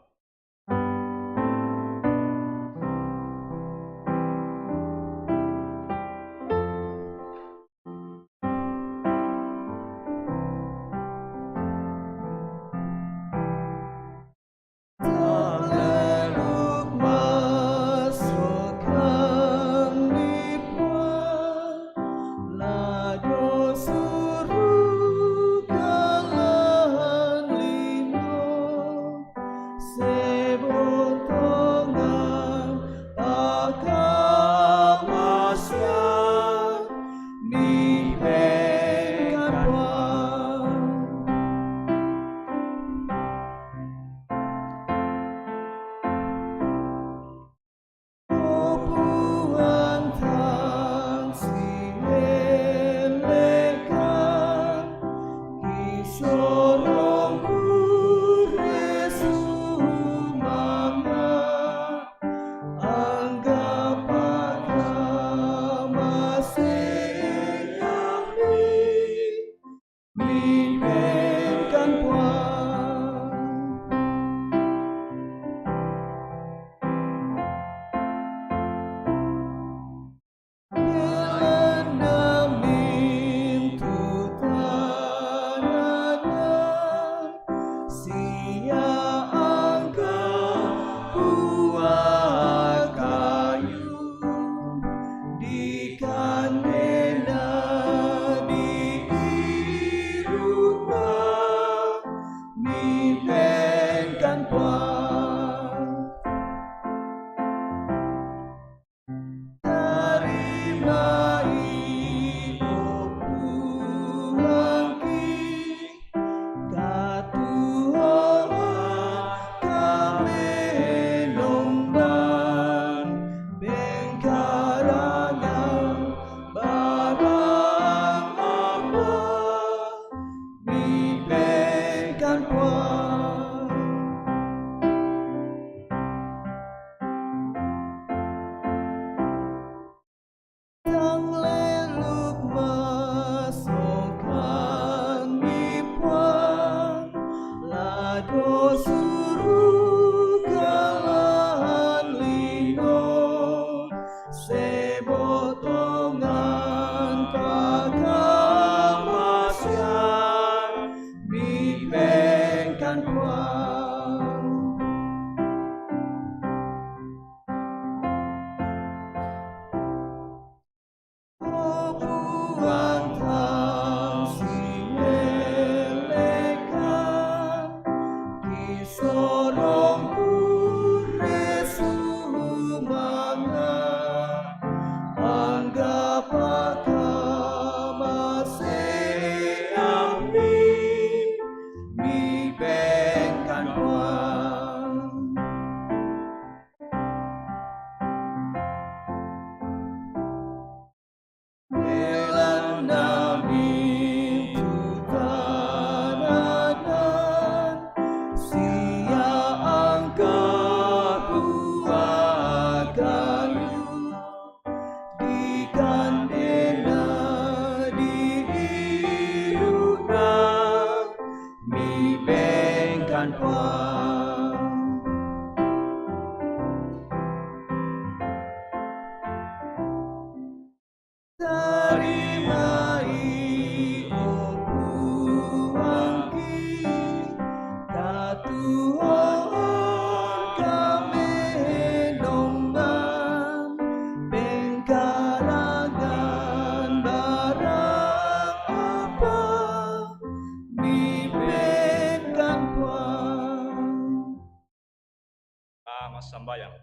Sambayang.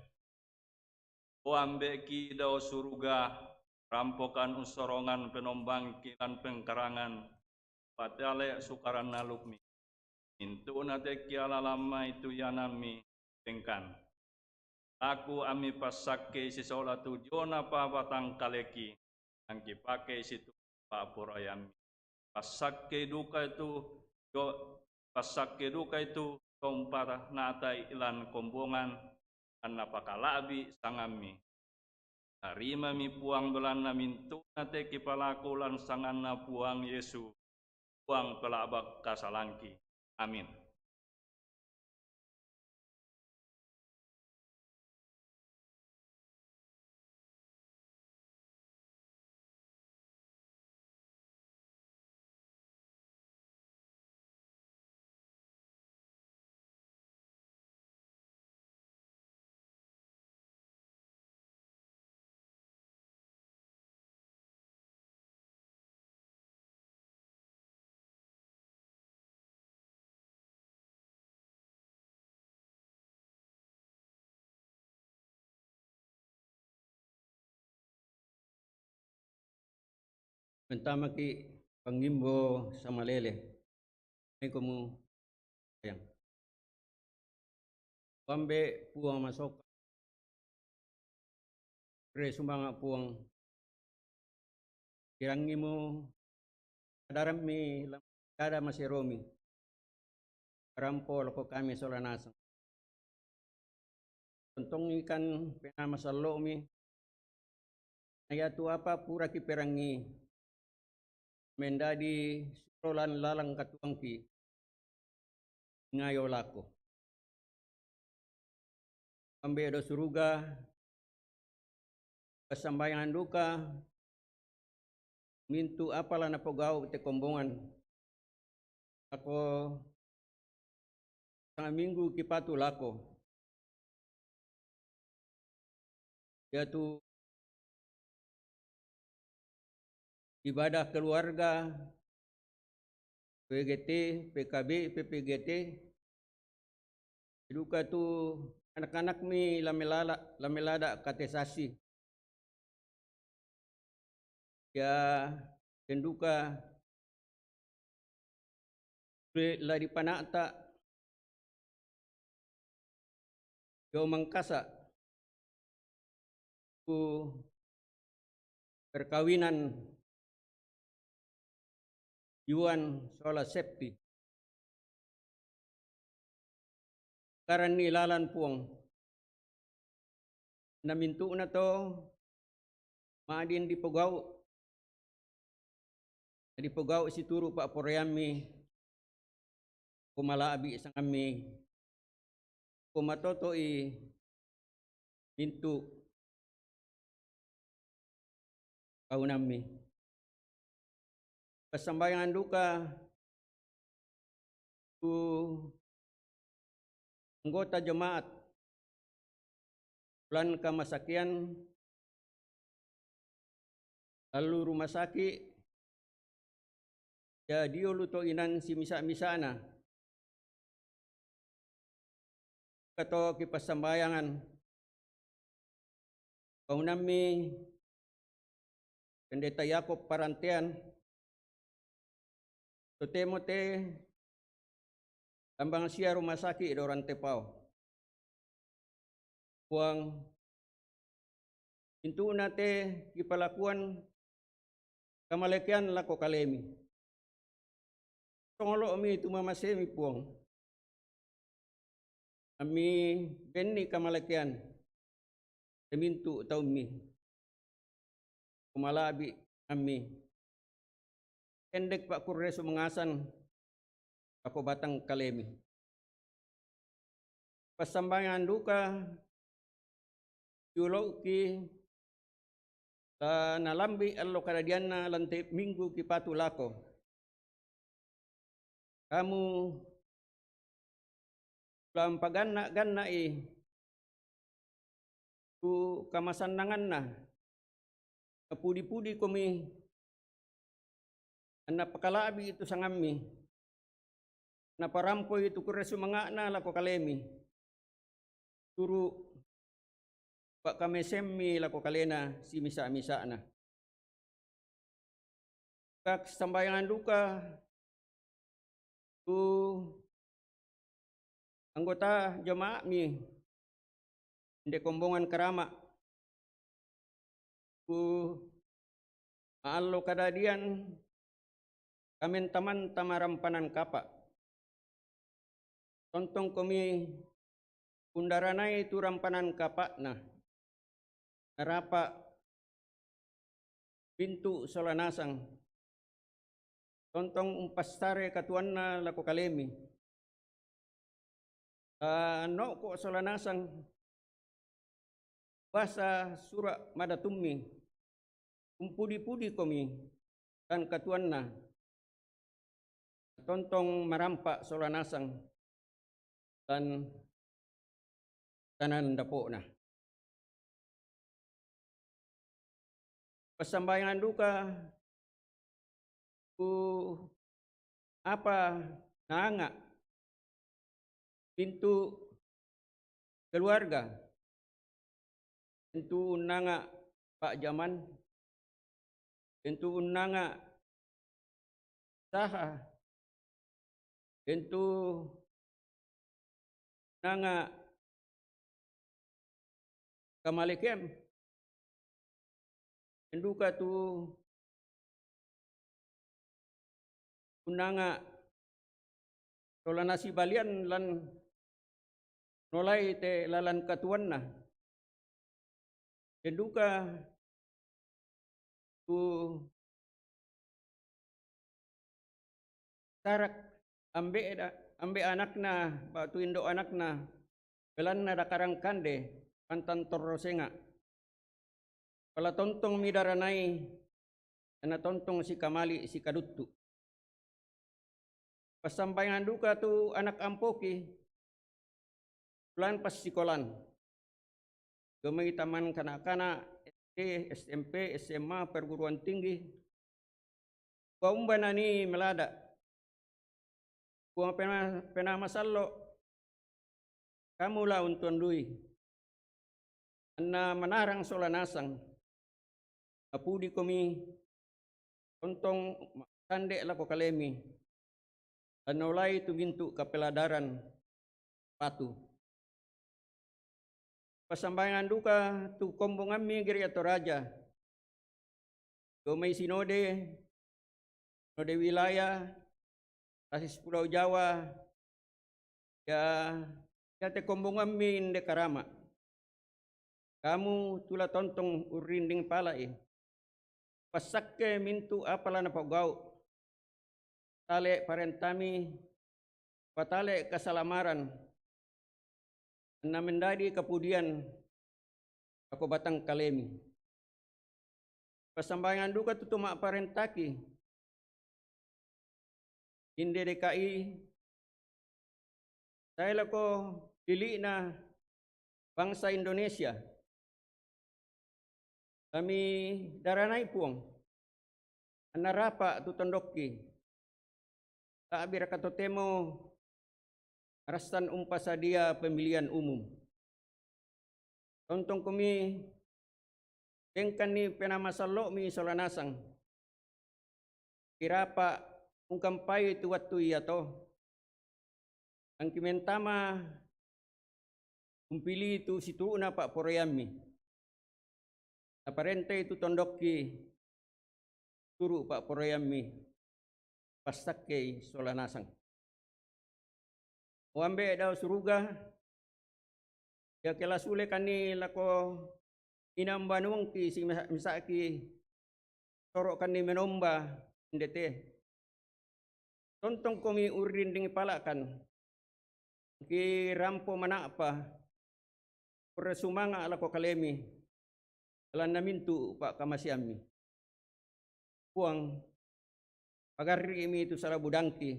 O Ambe'ki dao suruga, rampokan ussorongan penombangki lan pengkarangan, patale' sukaran alukmi. Mintu'na te kialalammai tu ianammi pengkan. Laku ammi passakkei sisola tu diona pabatang kaleki, angki pakei situ pa'poraiammi. Passakkei duka itu, jo-, passakkei duka itu tompa natai lan kombongan, anna pakala'bi sangammi. Tarimami Puang belanna mintu'na te kipalaku lan sanganna Puang Yesu, Puang pela'bak kasalangki. Amin. Mentamaki pangngimbo samalele. Maikomu sayang. Wambe Puang masoka. Re sumanga Puang. Pirangimu adarammi lam-, dada maseromi. Rampo lako kami sola naseng. Tontongikan penama sallo'mi. Naiatu apa pura kiperangi. Mendadi surolan lalang katuangki. Ngayo lako. Ambe do suruga, passambayangan duka, mintu apala napogau te kombongan. Lako sanga minggu kipatu lako. Iatu ibadah keluarga, P G T, P K B, P P G T, duka tu anak-anakmi lamelala-, lamelada katesasi. Ya, tenduka la dipana'ta Yo Mangkasa ku perkawinan Yuan sola Septi. Karanni lalan Puang. Namintu'na to ma'din dipogau', dipogau' situru' pa'poraiammi, ko mala'bi' sangammi, ko matoto'i mintu' kaunammi. Passambayangan duka tu anggota jemaat lan kamasakian, lalu rumah sakit, ya diolu to inan simisa-misana. Kato kipassambayangan kaunammi Pendeta Yakob Parantean, totemo te lambang sia rumah sakit do Rantepao. Puang, intu'na te kipalakuan kamalekean lako kalemi. Tongolo'mi tu mamasemi Puang. Ammi benni kamalekean te mintu' taummi. Kumala'bi' ammi. Endek pa'kurre sumangasan lako batang kalemi. Passambayangan duka siulo'ki la nalambi' allo kadadianna lan te minggu kipatu lako. Kamu la mpaganna'-ganna'i tu kamasannanganna, napudi-pudikomi, anna pakala'bi'i tu sangammi, naparampoi tu kurre sumanga'na lako kalemi, turu' pa'kamaseammi lako kalena simisa-misa'na. Kassambayangan duka tu anggota jama'a'mi inde kombongan karama, ku ma'allo kadadian kamentamanta marampanan kapa'. Tontongkomi undaranai tu rampanan kapa'na, narapa' bintu sola nasang. Tontong umpassare katuoanna lako kalemi. Anno'ko sola nasang basa sura' madatummi, umpudi-pudikomi lan katuoanna, tontong marampa' sola nasang lan kanan dapo'na. Passambayangan duka ku apa naanga' bintu keluarga, bintu unnanga' pa'jaman, bintu unnanga' saha, bintu unnanga' kamalekean, den duka tu unnanga' sola nasibalian lan nolai te lalan katuoanna. Den duka tu sarak ambe', ambe' anakna ba'tu indo' anakna, belanna dakarang kande pantan torro senga'. Pala tontongmi daranai, na tontong sikamali' sikaduttu'. Passambayangan duka tu anak ampoki, lan passikolan. Dio mai taman kana'-kana', S D, S M P, S M A, perguruan tinggi. Kupaumba nanii malada'. Puang Pena-, Penaa Masallo', kamu la untondui. Anna manarang sola nasang. Napudikomi tontong ma'kande lako kalemi, lan naolai tu mintu' kapeladaran patu. Passambayangan duka tu kombongammi Gereja Toraja, dio mai sinode, sinode wilayah, Asis Pulau Jawa, ya, ya te kombongammi inde karama. Kamu tu la tontong urrinding pala'i. Passakke mintu' apa la napogau'. Tale' parentami, patale' kasalamaran, anna mendadi kapudian lako batang kalemi. Passambayangan duka tu to ma'parentaki, inde D K I, sae lako lili'na bangsa Indonesia. Lami daranai Puang, anna rapa' tu tondokki. Ta'biraka totemo rassan umpasadia pemilihan umum. Tontongkomi, bengkanni Penaa Masallo'mi sola nasang. Kirapa' ungkampai tu wattu iato. Angki mentama umpili tu situru'na pa'poraiammi. Naparentai tu tondokki turu' pa'poraiammi, passakkei sola nasang. O Ambe' dao suruga, iake la sulekanni lako inang banuangki simisa-, misa'ki, soro'kanni menomba inde te. Tontongkomi urrinding pala'kan, ki rampo mana'pa, pura sumanga' lako kalemi, belanna mintu' pa'kamaseammi. Puang, pagarri'mi tu sala budangki,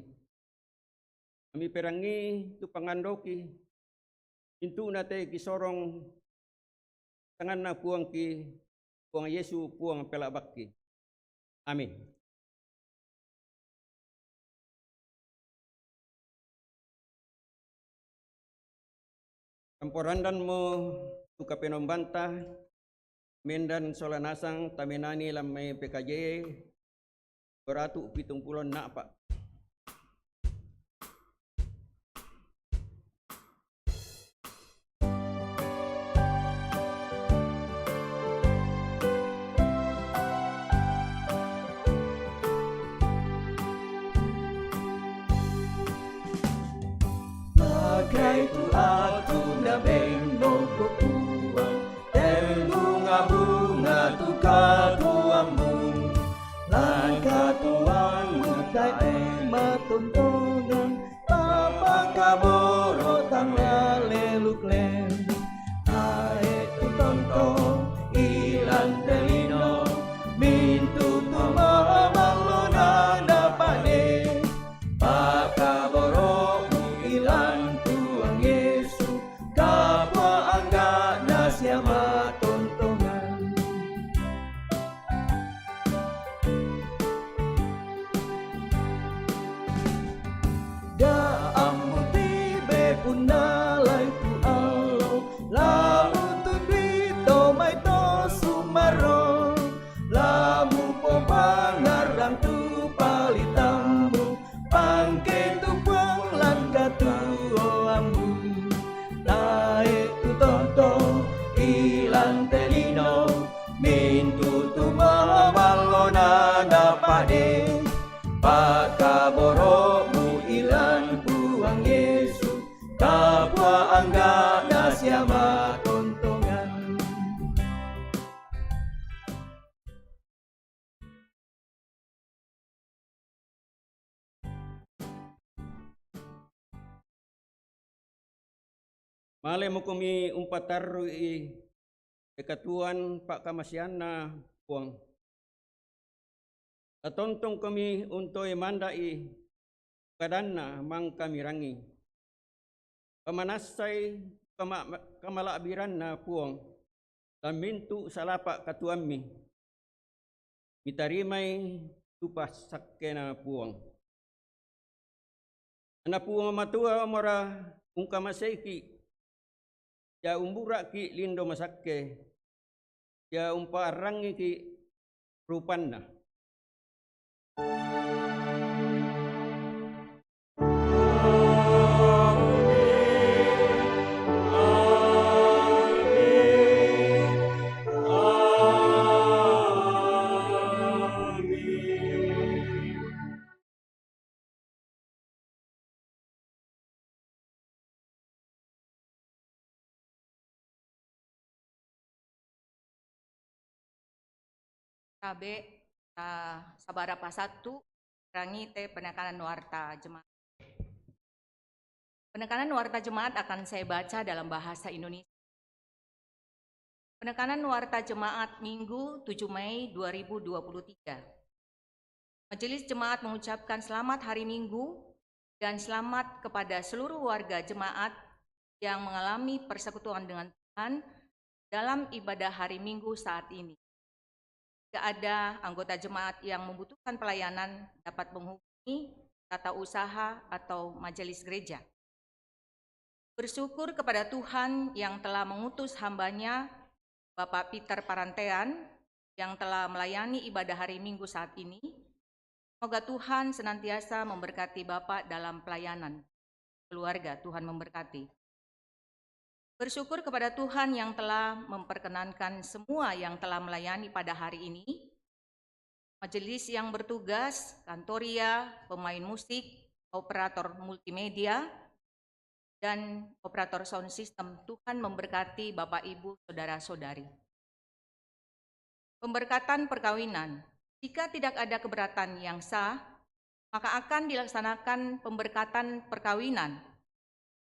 mami perangi tu pangandoki, mintu'na te kisorong sanganna Puangki, Puang Yesu, Puang pela'bakki. Amin. Ramporandanmo tu kapenombanta, mendan sola nasang tamenani lammai P K J, beratu pitung pulo na'pa. Pakai tu atu na bemmo ko Puang, tembunga-bunga tu katuammu. Lan katuammu tae matontongan, papakaboro tang laleluk lem. Ae tu tonto ilan telino, mintu tu mabalona na pade. Pakaboromu ilan Puang Yesu, kapua anggana sia matontongan. Da'ammu tibe punnalai tu allo, lamu tundui to mai to sumaro, lamu popangarang tu palitammu, pangke tu Puang lan katuoammu. Tae tu tonto ilan telino, mintu tu mabalona na pade. Pakaboromu ilan Puang Yesu, kapua anggana sia matontongan. Male mukomi umpatarru'i e katuoan pakkamasianna Puang. Tatontongkomi untoe manda'i kadanna mangka mirangi. Pamanassai kama-, kamala'biranna Puang, lan mintu salapa katuoammi. Mitarimai tu passakkena Puang. Ana Puang Matua mora ungkamaseiki, sia umbura'ki lindo masakke, sia umpaarrangiki rupanna. Tabe, ta sabara pasattu, rangite penekanan warta jemaat. Penekanan warta jemaat akan saya baca dalam bahasa Indonesia. Penekanan warta jemaat Minggu tujuh Mei dua ribu dua puluh tiga. Majelis Jemaat mengucapkan selamat Hari Minggu dan selamat kepada seluruh warga jemaat yang mengalami persekutuan dengan Tuhan dalam ibadah hari Minggu saat ini. Jika ada anggota jemaat yang membutuhkan pelayanan, dapat menghubungi tata usaha atau majelis gereja. Bersyukur kepada Tuhan yang telah mengutus hambanya, Bapak Peter Parantean, yang telah melayani ibadah hari Minggu saat ini. Semoga Tuhan senantiasa memberkati Bapak dalam pelayanan. Keluarga, Tuhan memberkati. Bersyukur kepada Tuhan yang telah memperkenankan semua yang telah melayani pada hari ini. Majelis yang bertugas, kantoria, pemain musik, operator multimedia, dan operator sound system. Tuhan memberkati Bapak, Ibu, saudara-saudari. Pemberkatan perkawinan. Jika tidak ada keberatan yang sah, maka akan dilaksanakan pemberkatan perkawinan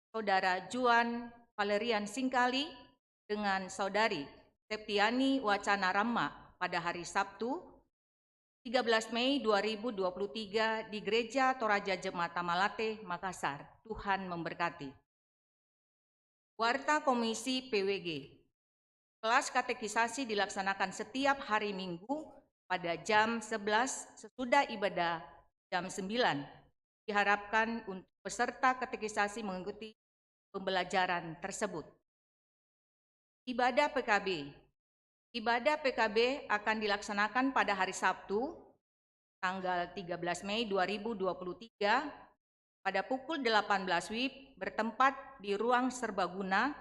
Saudara Juan Valerian Singkali dengan Saudari Septiani Wacana Ramma pada hari Sabtu, tiga belas Mei dua ribu dua puluh tiga, di Gereja Toraja Jemaat Tamalate, Makassar. Tuhan memberkati. Warta Komisi P W G. Kelas katekisasi dilaksanakan setiap hari Minggu pada jam sebelas sesudah ibadah jam sembilan. Diharapkan untuk peserta katekisasi mengikuti pembelajaran tersebut. Ibadah P K B. Ibadah P K B akan dilaksanakan pada hari Sabtu, tanggal tiga belas Mei dua ribu dua puluh tiga, pada pukul delapan belas W I B, bertempat di Ruang Serbaguna,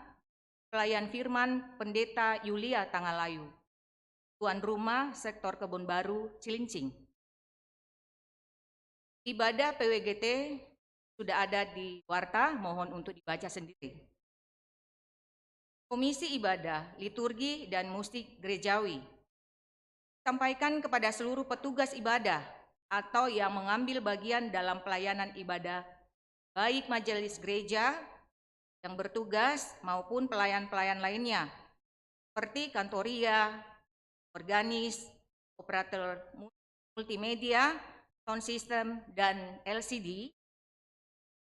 Pelayan Firman Pendeta Yulia Tangalayu, tuan rumah Sektor Kebun Baru, Cilincing. Ibadah P W G T sudah ada di warta, mohon untuk dibaca sendiri. Komisi Ibadah, Liturgi, dan Musik Gerejawi. Sampaikan kepada seluruh petugas ibadah atau yang mengambil bagian dalam pelayanan ibadah, baik majelis gereja yang bertugas maupun pelayan-pelayan lainnya, seperti kantoria, organis, operator multimedia, sound system, dan L C D,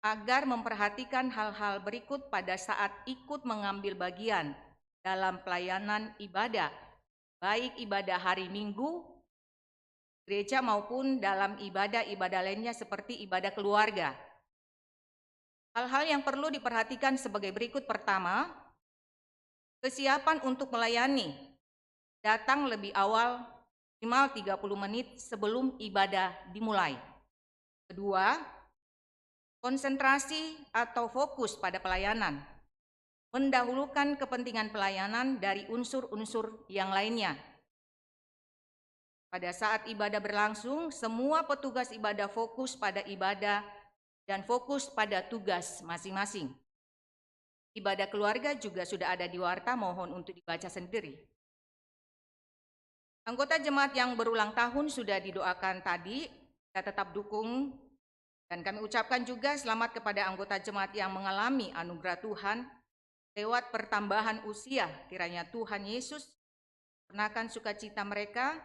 agar memperhatikan hal-hal berikut pada saat ikut mengambil bagian dalam pelayanan ibadah, baik ibadah hari Minggu, gereja, maupun dalam ibadah-ibadah lainnya seperti ibadah keluarga. Hal-hal yang perlu diperhatikan sebagai berikut. Pertama, kesiapan untuk melayani. Datang lebih awal, minimal tiga puluh menit sebelum ibadah dimulai. Kedua, konsentrasi atau fokus pada pelayanan. Mendahulukan kepentingan pelayanan dari unsur-unsur yang lainnya. Pada saat ibadah berlangsung, semua petugas ibadah fokus pada ibadah dan fokus pada tugas masing-masing. Ibadah keluarga juga sudah ada di warta, mohon untuk dibaca sendiri. Anggota jemaat yang berulang tahun sudah didoakan tadi, kita tetap dukung, dan kami ucapkan juga selamat kepada anggota jemaat yang mengalami anugerah Tuhan lewat pertambahan usia. Kiranya Tuhan Yesus sempurnakan sukacita mereka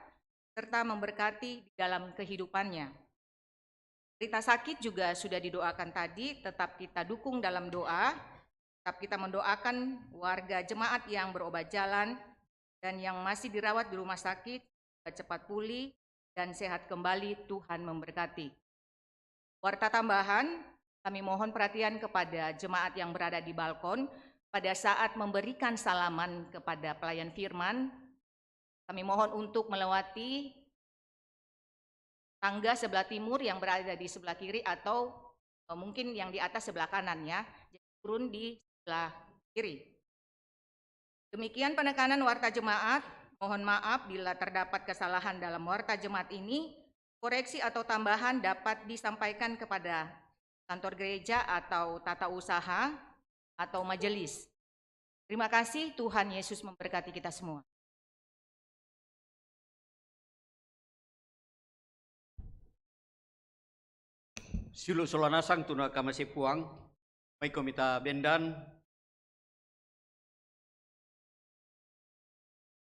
serta memberkati di dalam kehidupannya. Berita sakit juga sudah didoakan tadi, tetap kita dukung dalam doa, tetap kita mendoakan warga jemaat yang berobat jalan dan yang masih dirawat di rumah sakit cepat pulih dan sehat kembali. Tuhan memberkati. Warta tambahan, kami mohon perhatian kepada jemaat yang berada di balkon pada saat memberikan salaman kepada pelayan firman. Kami mohon untuk melewati tangga sebelah timur yang berada di sebelah kiri atau, eh, mungkin yang di atas sebelah kanan, ya. Jadi turun di sebelah kiri. Demikian penekanan warta jemaat. Mohon maaf bila terdapat kesalahan dalam warta jemaat ini. Koreksi atau tambahan dapat disampaikan kepada kantor gereja atau tata usaha atau majelis. Terima kasih, Tuhan Yesus memberkati kita semua. Siulu sola nasang tu nakamase Puang, mai ko mita bendan.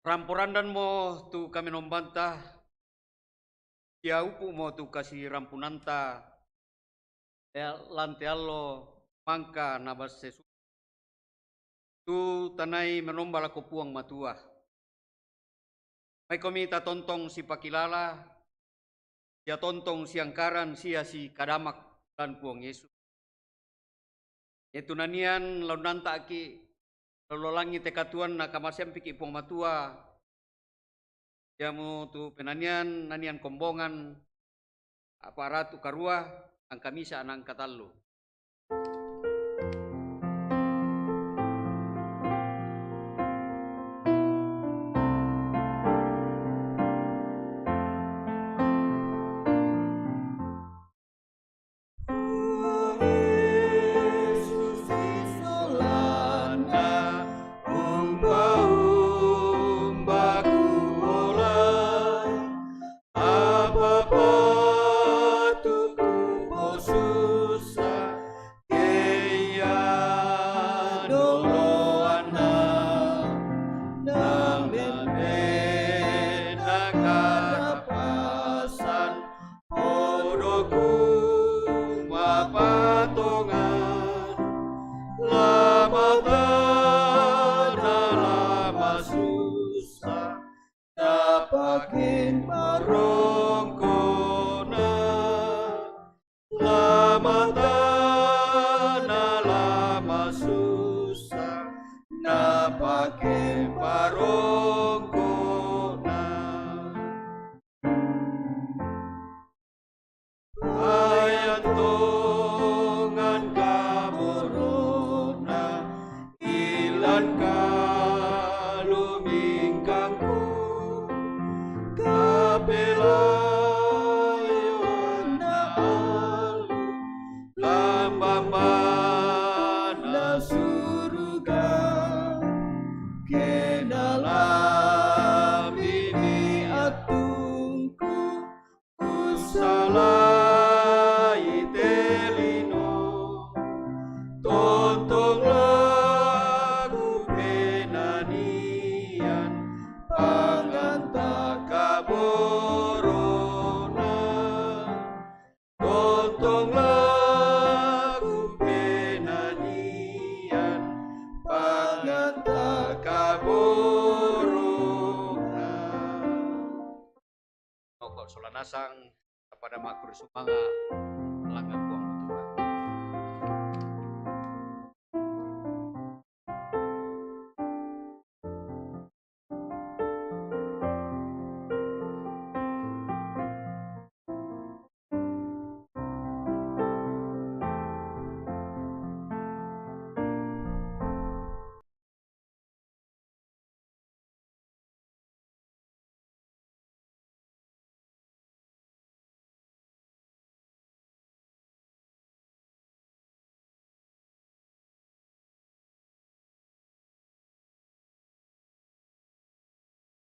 Rampo randan mo tu kamenombanta, sia upu mo tu kasirampunanta, te-, lan te allo mangka nabasse su-, tu tanai menomba lako Puang Matua. Mai komi tatontong sipakilala, sia tontong siangkaran, sia sikadamak lan Puang Yesus. Iatu nanian launanta aki, lalolangi te katuoan nakamaseampiki Puang Matua, iamu tu penanian, nanian kombongan, apa ratu karua, angka misa nangka tallu. Tong laku penanian pangata kaborona. Noko sola nasang kepada makur sumanga langa